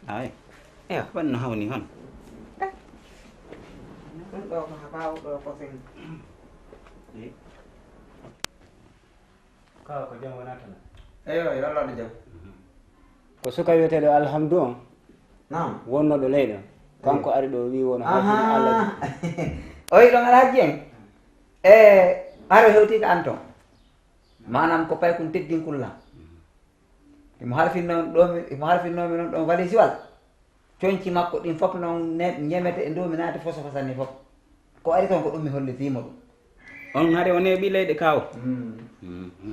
Ay. Ewa. Wanno hawni hon. Ɗum ɗo ko ha ɓawo ɗo ko sen. Kawa ko jam wona tan. Eyo, yo Allah waɗu jam. Ko suka wiyeteeɗo Alhamdu on. Naam. Wonnooɗo leyɗo. Kanko ari ɗo wi wono hakkille Allah. O wi ɗon Alhaji en. E haro hewti ka an ton. Maanaam ko paykun teddinkulla. Himo halfinno ɗo mi himo halfinno mi noon ɗon valisiwal. Coñci makko ɗin fof noon ñemete e nduminaade foso fasani fof. Ko ari toon ko ɗum mi hollitii mo ɗum. On hare o neeɓi leyɗe kaw.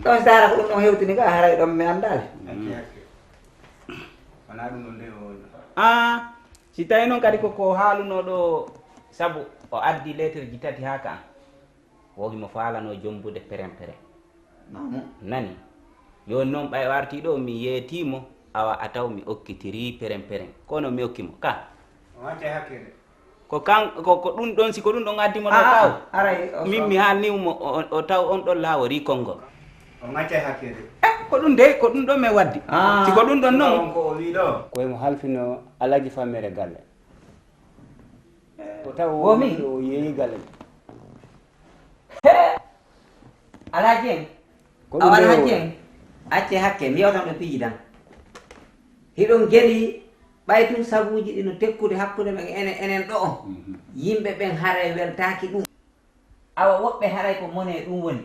Ɗon saara ko ɗum ɗon hewtini ka haray ɗon mi anndaali. Wonaa ɗum ɗon de o woni. Ah, si tawi noon kadi ko ko haalunoo ɗo sabu o addi leeterji tati haa ka an. Wo himo faalanoo jombude peren peren. Nani? Jooni noon ɓay o artii ɗoo mi yeetii mo, awa a taw mi okkitirii peren peren. Kono mi okki mo ka. O watte hakkille. Ko kan ko ko ɗum ɗon si ko ɗum ɗon addi mo ɗo taw. Aray o Min mi haalni mo o o taw on ɗon laaworii konngol. O watte hakkille. Eh, ko ɗum dey ko ɗum ɗon men waddi. Si ko ɗum ɗon noon. Ko o wii ɗo. Ko e mo halfino Alaji Fammere galle. O taw o Wo min? Wonɗo o yeeyi galle mum. He! Alaa Jeŋ, Ko a ɗum waɗa ɗo hajji en, acce hakke, mi yewtan ɗo piiji tan. Hiɗon geli, ɓay tun sabuuji ɗi no tekkude hakkunde men e enen, enen ɗo'o. Yimɓe ɓen haray weltaaki ɗum. Awa woɓɓe haray ko mone ɗum woni.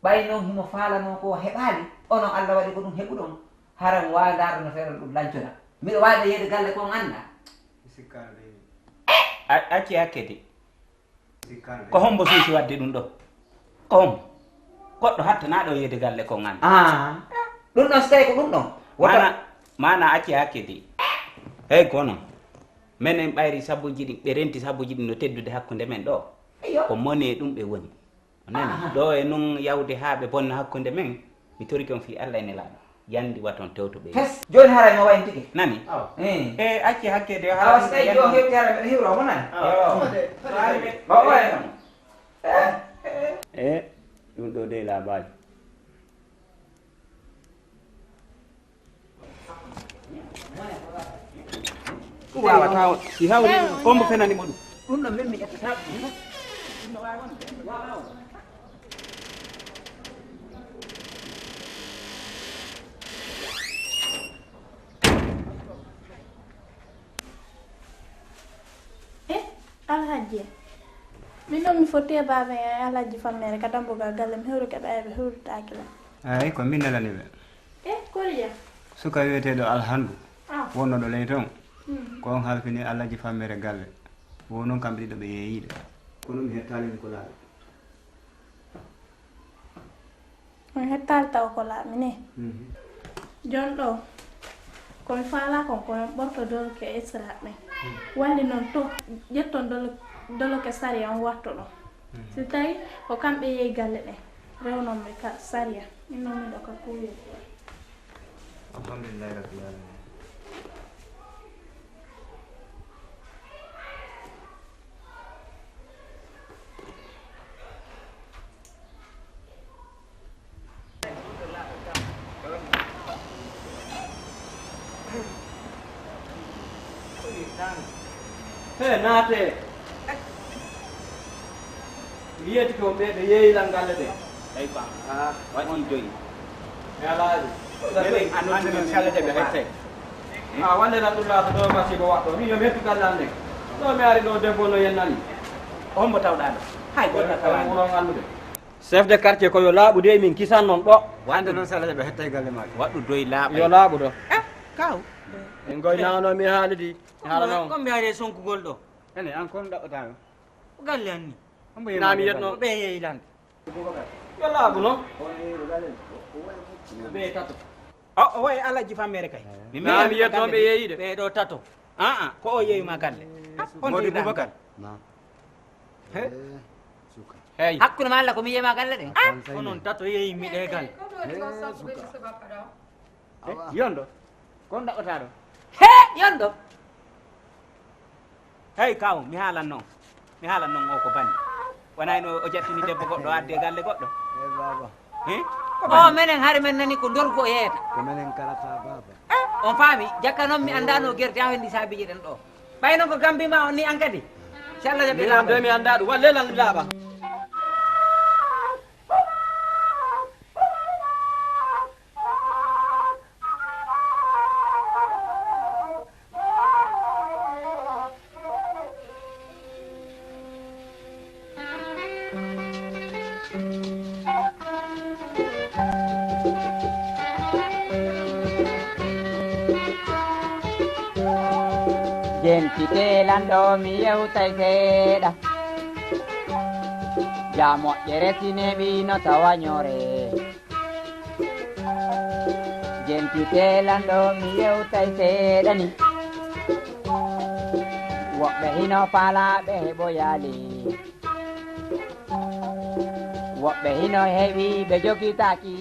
Ɓay non himo faalanoo ko heɓaali, onon Alla waɗi ko ɗum heɓuɗon, hara mo waawi ndaarde no feeron ɗum lancoda. Miɗo waawi ɓe yeede galle ko on anndaa. Mi sikkaano dey min. A- Acci hakke de. Ko hombo suusi wadde ɗum ɗo? Ko hombo? Goɗɗo hattanaa ɗo yeede galle ko ngannda. Ah, ɗum ɗon so tawi ko ɗum ɗon. Wota Maana, maana acci hakke de. Hey kono. Menen ɓayri sabuuji ɗin, ɓe renti sabuuji ɗin no teddude hakkunde men ɗoo. Iyo. Ko monee ɗum ɓe woni. A nani? Aha. Ɗoo e nun yawde haa ɓe bonna hakkunde men, mi torike on fii Alla e Nelaaɗo. Yandi waton tewto ɓe. Hes, jooni haray mo wayin tigi. Nani? Awa. Eh. E acci hakke de. Awa, haray si tawi yandi. Jooni hewti haray meɗa hiwra mo nani? Awa. Awa. Awa, awa. Eh, eh. E, ɗum ɗoo de laabaaji. Ɗum waawataa on. Si hawri, hombo fenani mo ɗum? Ɗum ɗo min mi ƴettata ɗum. Ɗum no waawi wonde. Waaw. Eh, Alhaji, min noon mi fotti e baaba en e Alhaji Fammere ka dambugal galle, mi hewruke ɓe, ɓe hewritaaki lan. Eey, ko min nelani ɓe. Eh, Koriya? Suka wiyeteeɗo Alhandu, ah, wonnooɗo ley toon. Hmm. Ko on halfini Alhaji Fammere galle. Wo noon kamɓe ɗiɗo ɓe yeeyiiɓe. Kono mi hettaali mi ko laaɓi. On hettaali taw ko laaɓi ni. Mhm. Jooni ɗoo, ko mi faalaa kon, ko min ɓorto doloke esiraaɓe ɓen. Mhm. Walli noon to, ƴetton dolo-, doloke sariya on watto ɗon. Mhm. Si tawi ko kamɓe yehi galle ɗen, rewnon mi ka sariya. Min noon miɗo ka kuuyel. Alhamdulillahi Rabbil Alamin. He, naatee. Mi yeetike on ɓe, ɓe yeeyi lan galle ɗe. Eyi, ko an. Ah. Waɗi joyi. Mi alaaji. Minen anndude salete ɓe hettay. Ah, wonde lan ɗum laata ɗo masiibo waɗɗo. Min yo mi hettu galle an ɗen. Ɗo mi ari ɗo debbo no yennani. On mo tawɗaa ɗo? Hay goɗɗo tawaani. Ko on anndude. Chef de quartier ko yo laaɓu de, min kisan non ɗo. Wande noon salete ɓe hettay galle maaki. Waɗɗu doy laaɓa. Yo laaɓu ɗo. Eh, kaw. En goy nawno mi haalidi. Haala noon. Ko mi ari e sonkugol ɗo. Ene, an kon ɗaɓɓataa ɗo? Ko galle an ni. Hombo yehi ma galle? Ko ɓe yeeyi lan. Yo laaɓu non. Ɓe tato. O, o wayi Alhaji Fammere kay. Eh. Mi meeɗaa mi yetto ɓe yeeyi de. Ɓe ɗo tato. Ah, ah, ko o yeeyi ma galle. Ah, on Modi Boubacar. Naam. He? Eh, suka. Hey. Hakkunde ma Alla ko mi yeeyi ma galle ɗen. Ah, onon tato yeeyi mi ɗe galle. He, suka. Awa. Yondo. Kon ɗaɓɓataa ɗo? He, yondo. Hey, kaw, mi haalan non. Mi haalan non o ko banni. Wonaa no o jattini debbo goɗɗo adde galle goɗɗo. Eh, baaba. He? Ko banni? O menen hari men nani ko ndorgu o yeeyata. Ko menen karata, baaba. Eh, on faami, jakka non mi anndaa no gerte awendi saabiiji ɗen ɗo. Ɓay non ko kambi ma on ni an kadi. Si Alla jaɓi laaɓa. Min de mi anndaa ɗum. Walle lan laaɓa. Jentite lanɗo mi yewtay seeɗa. Jaa moƴƴere si neeɓi no tawa ñoore. Jentite lanɗo mi yewtay seeɗa ni. Woɓɓe hino faalaa ɓe heɓoyaali. Woɓɓe hino heewi ɓe jogitaaki.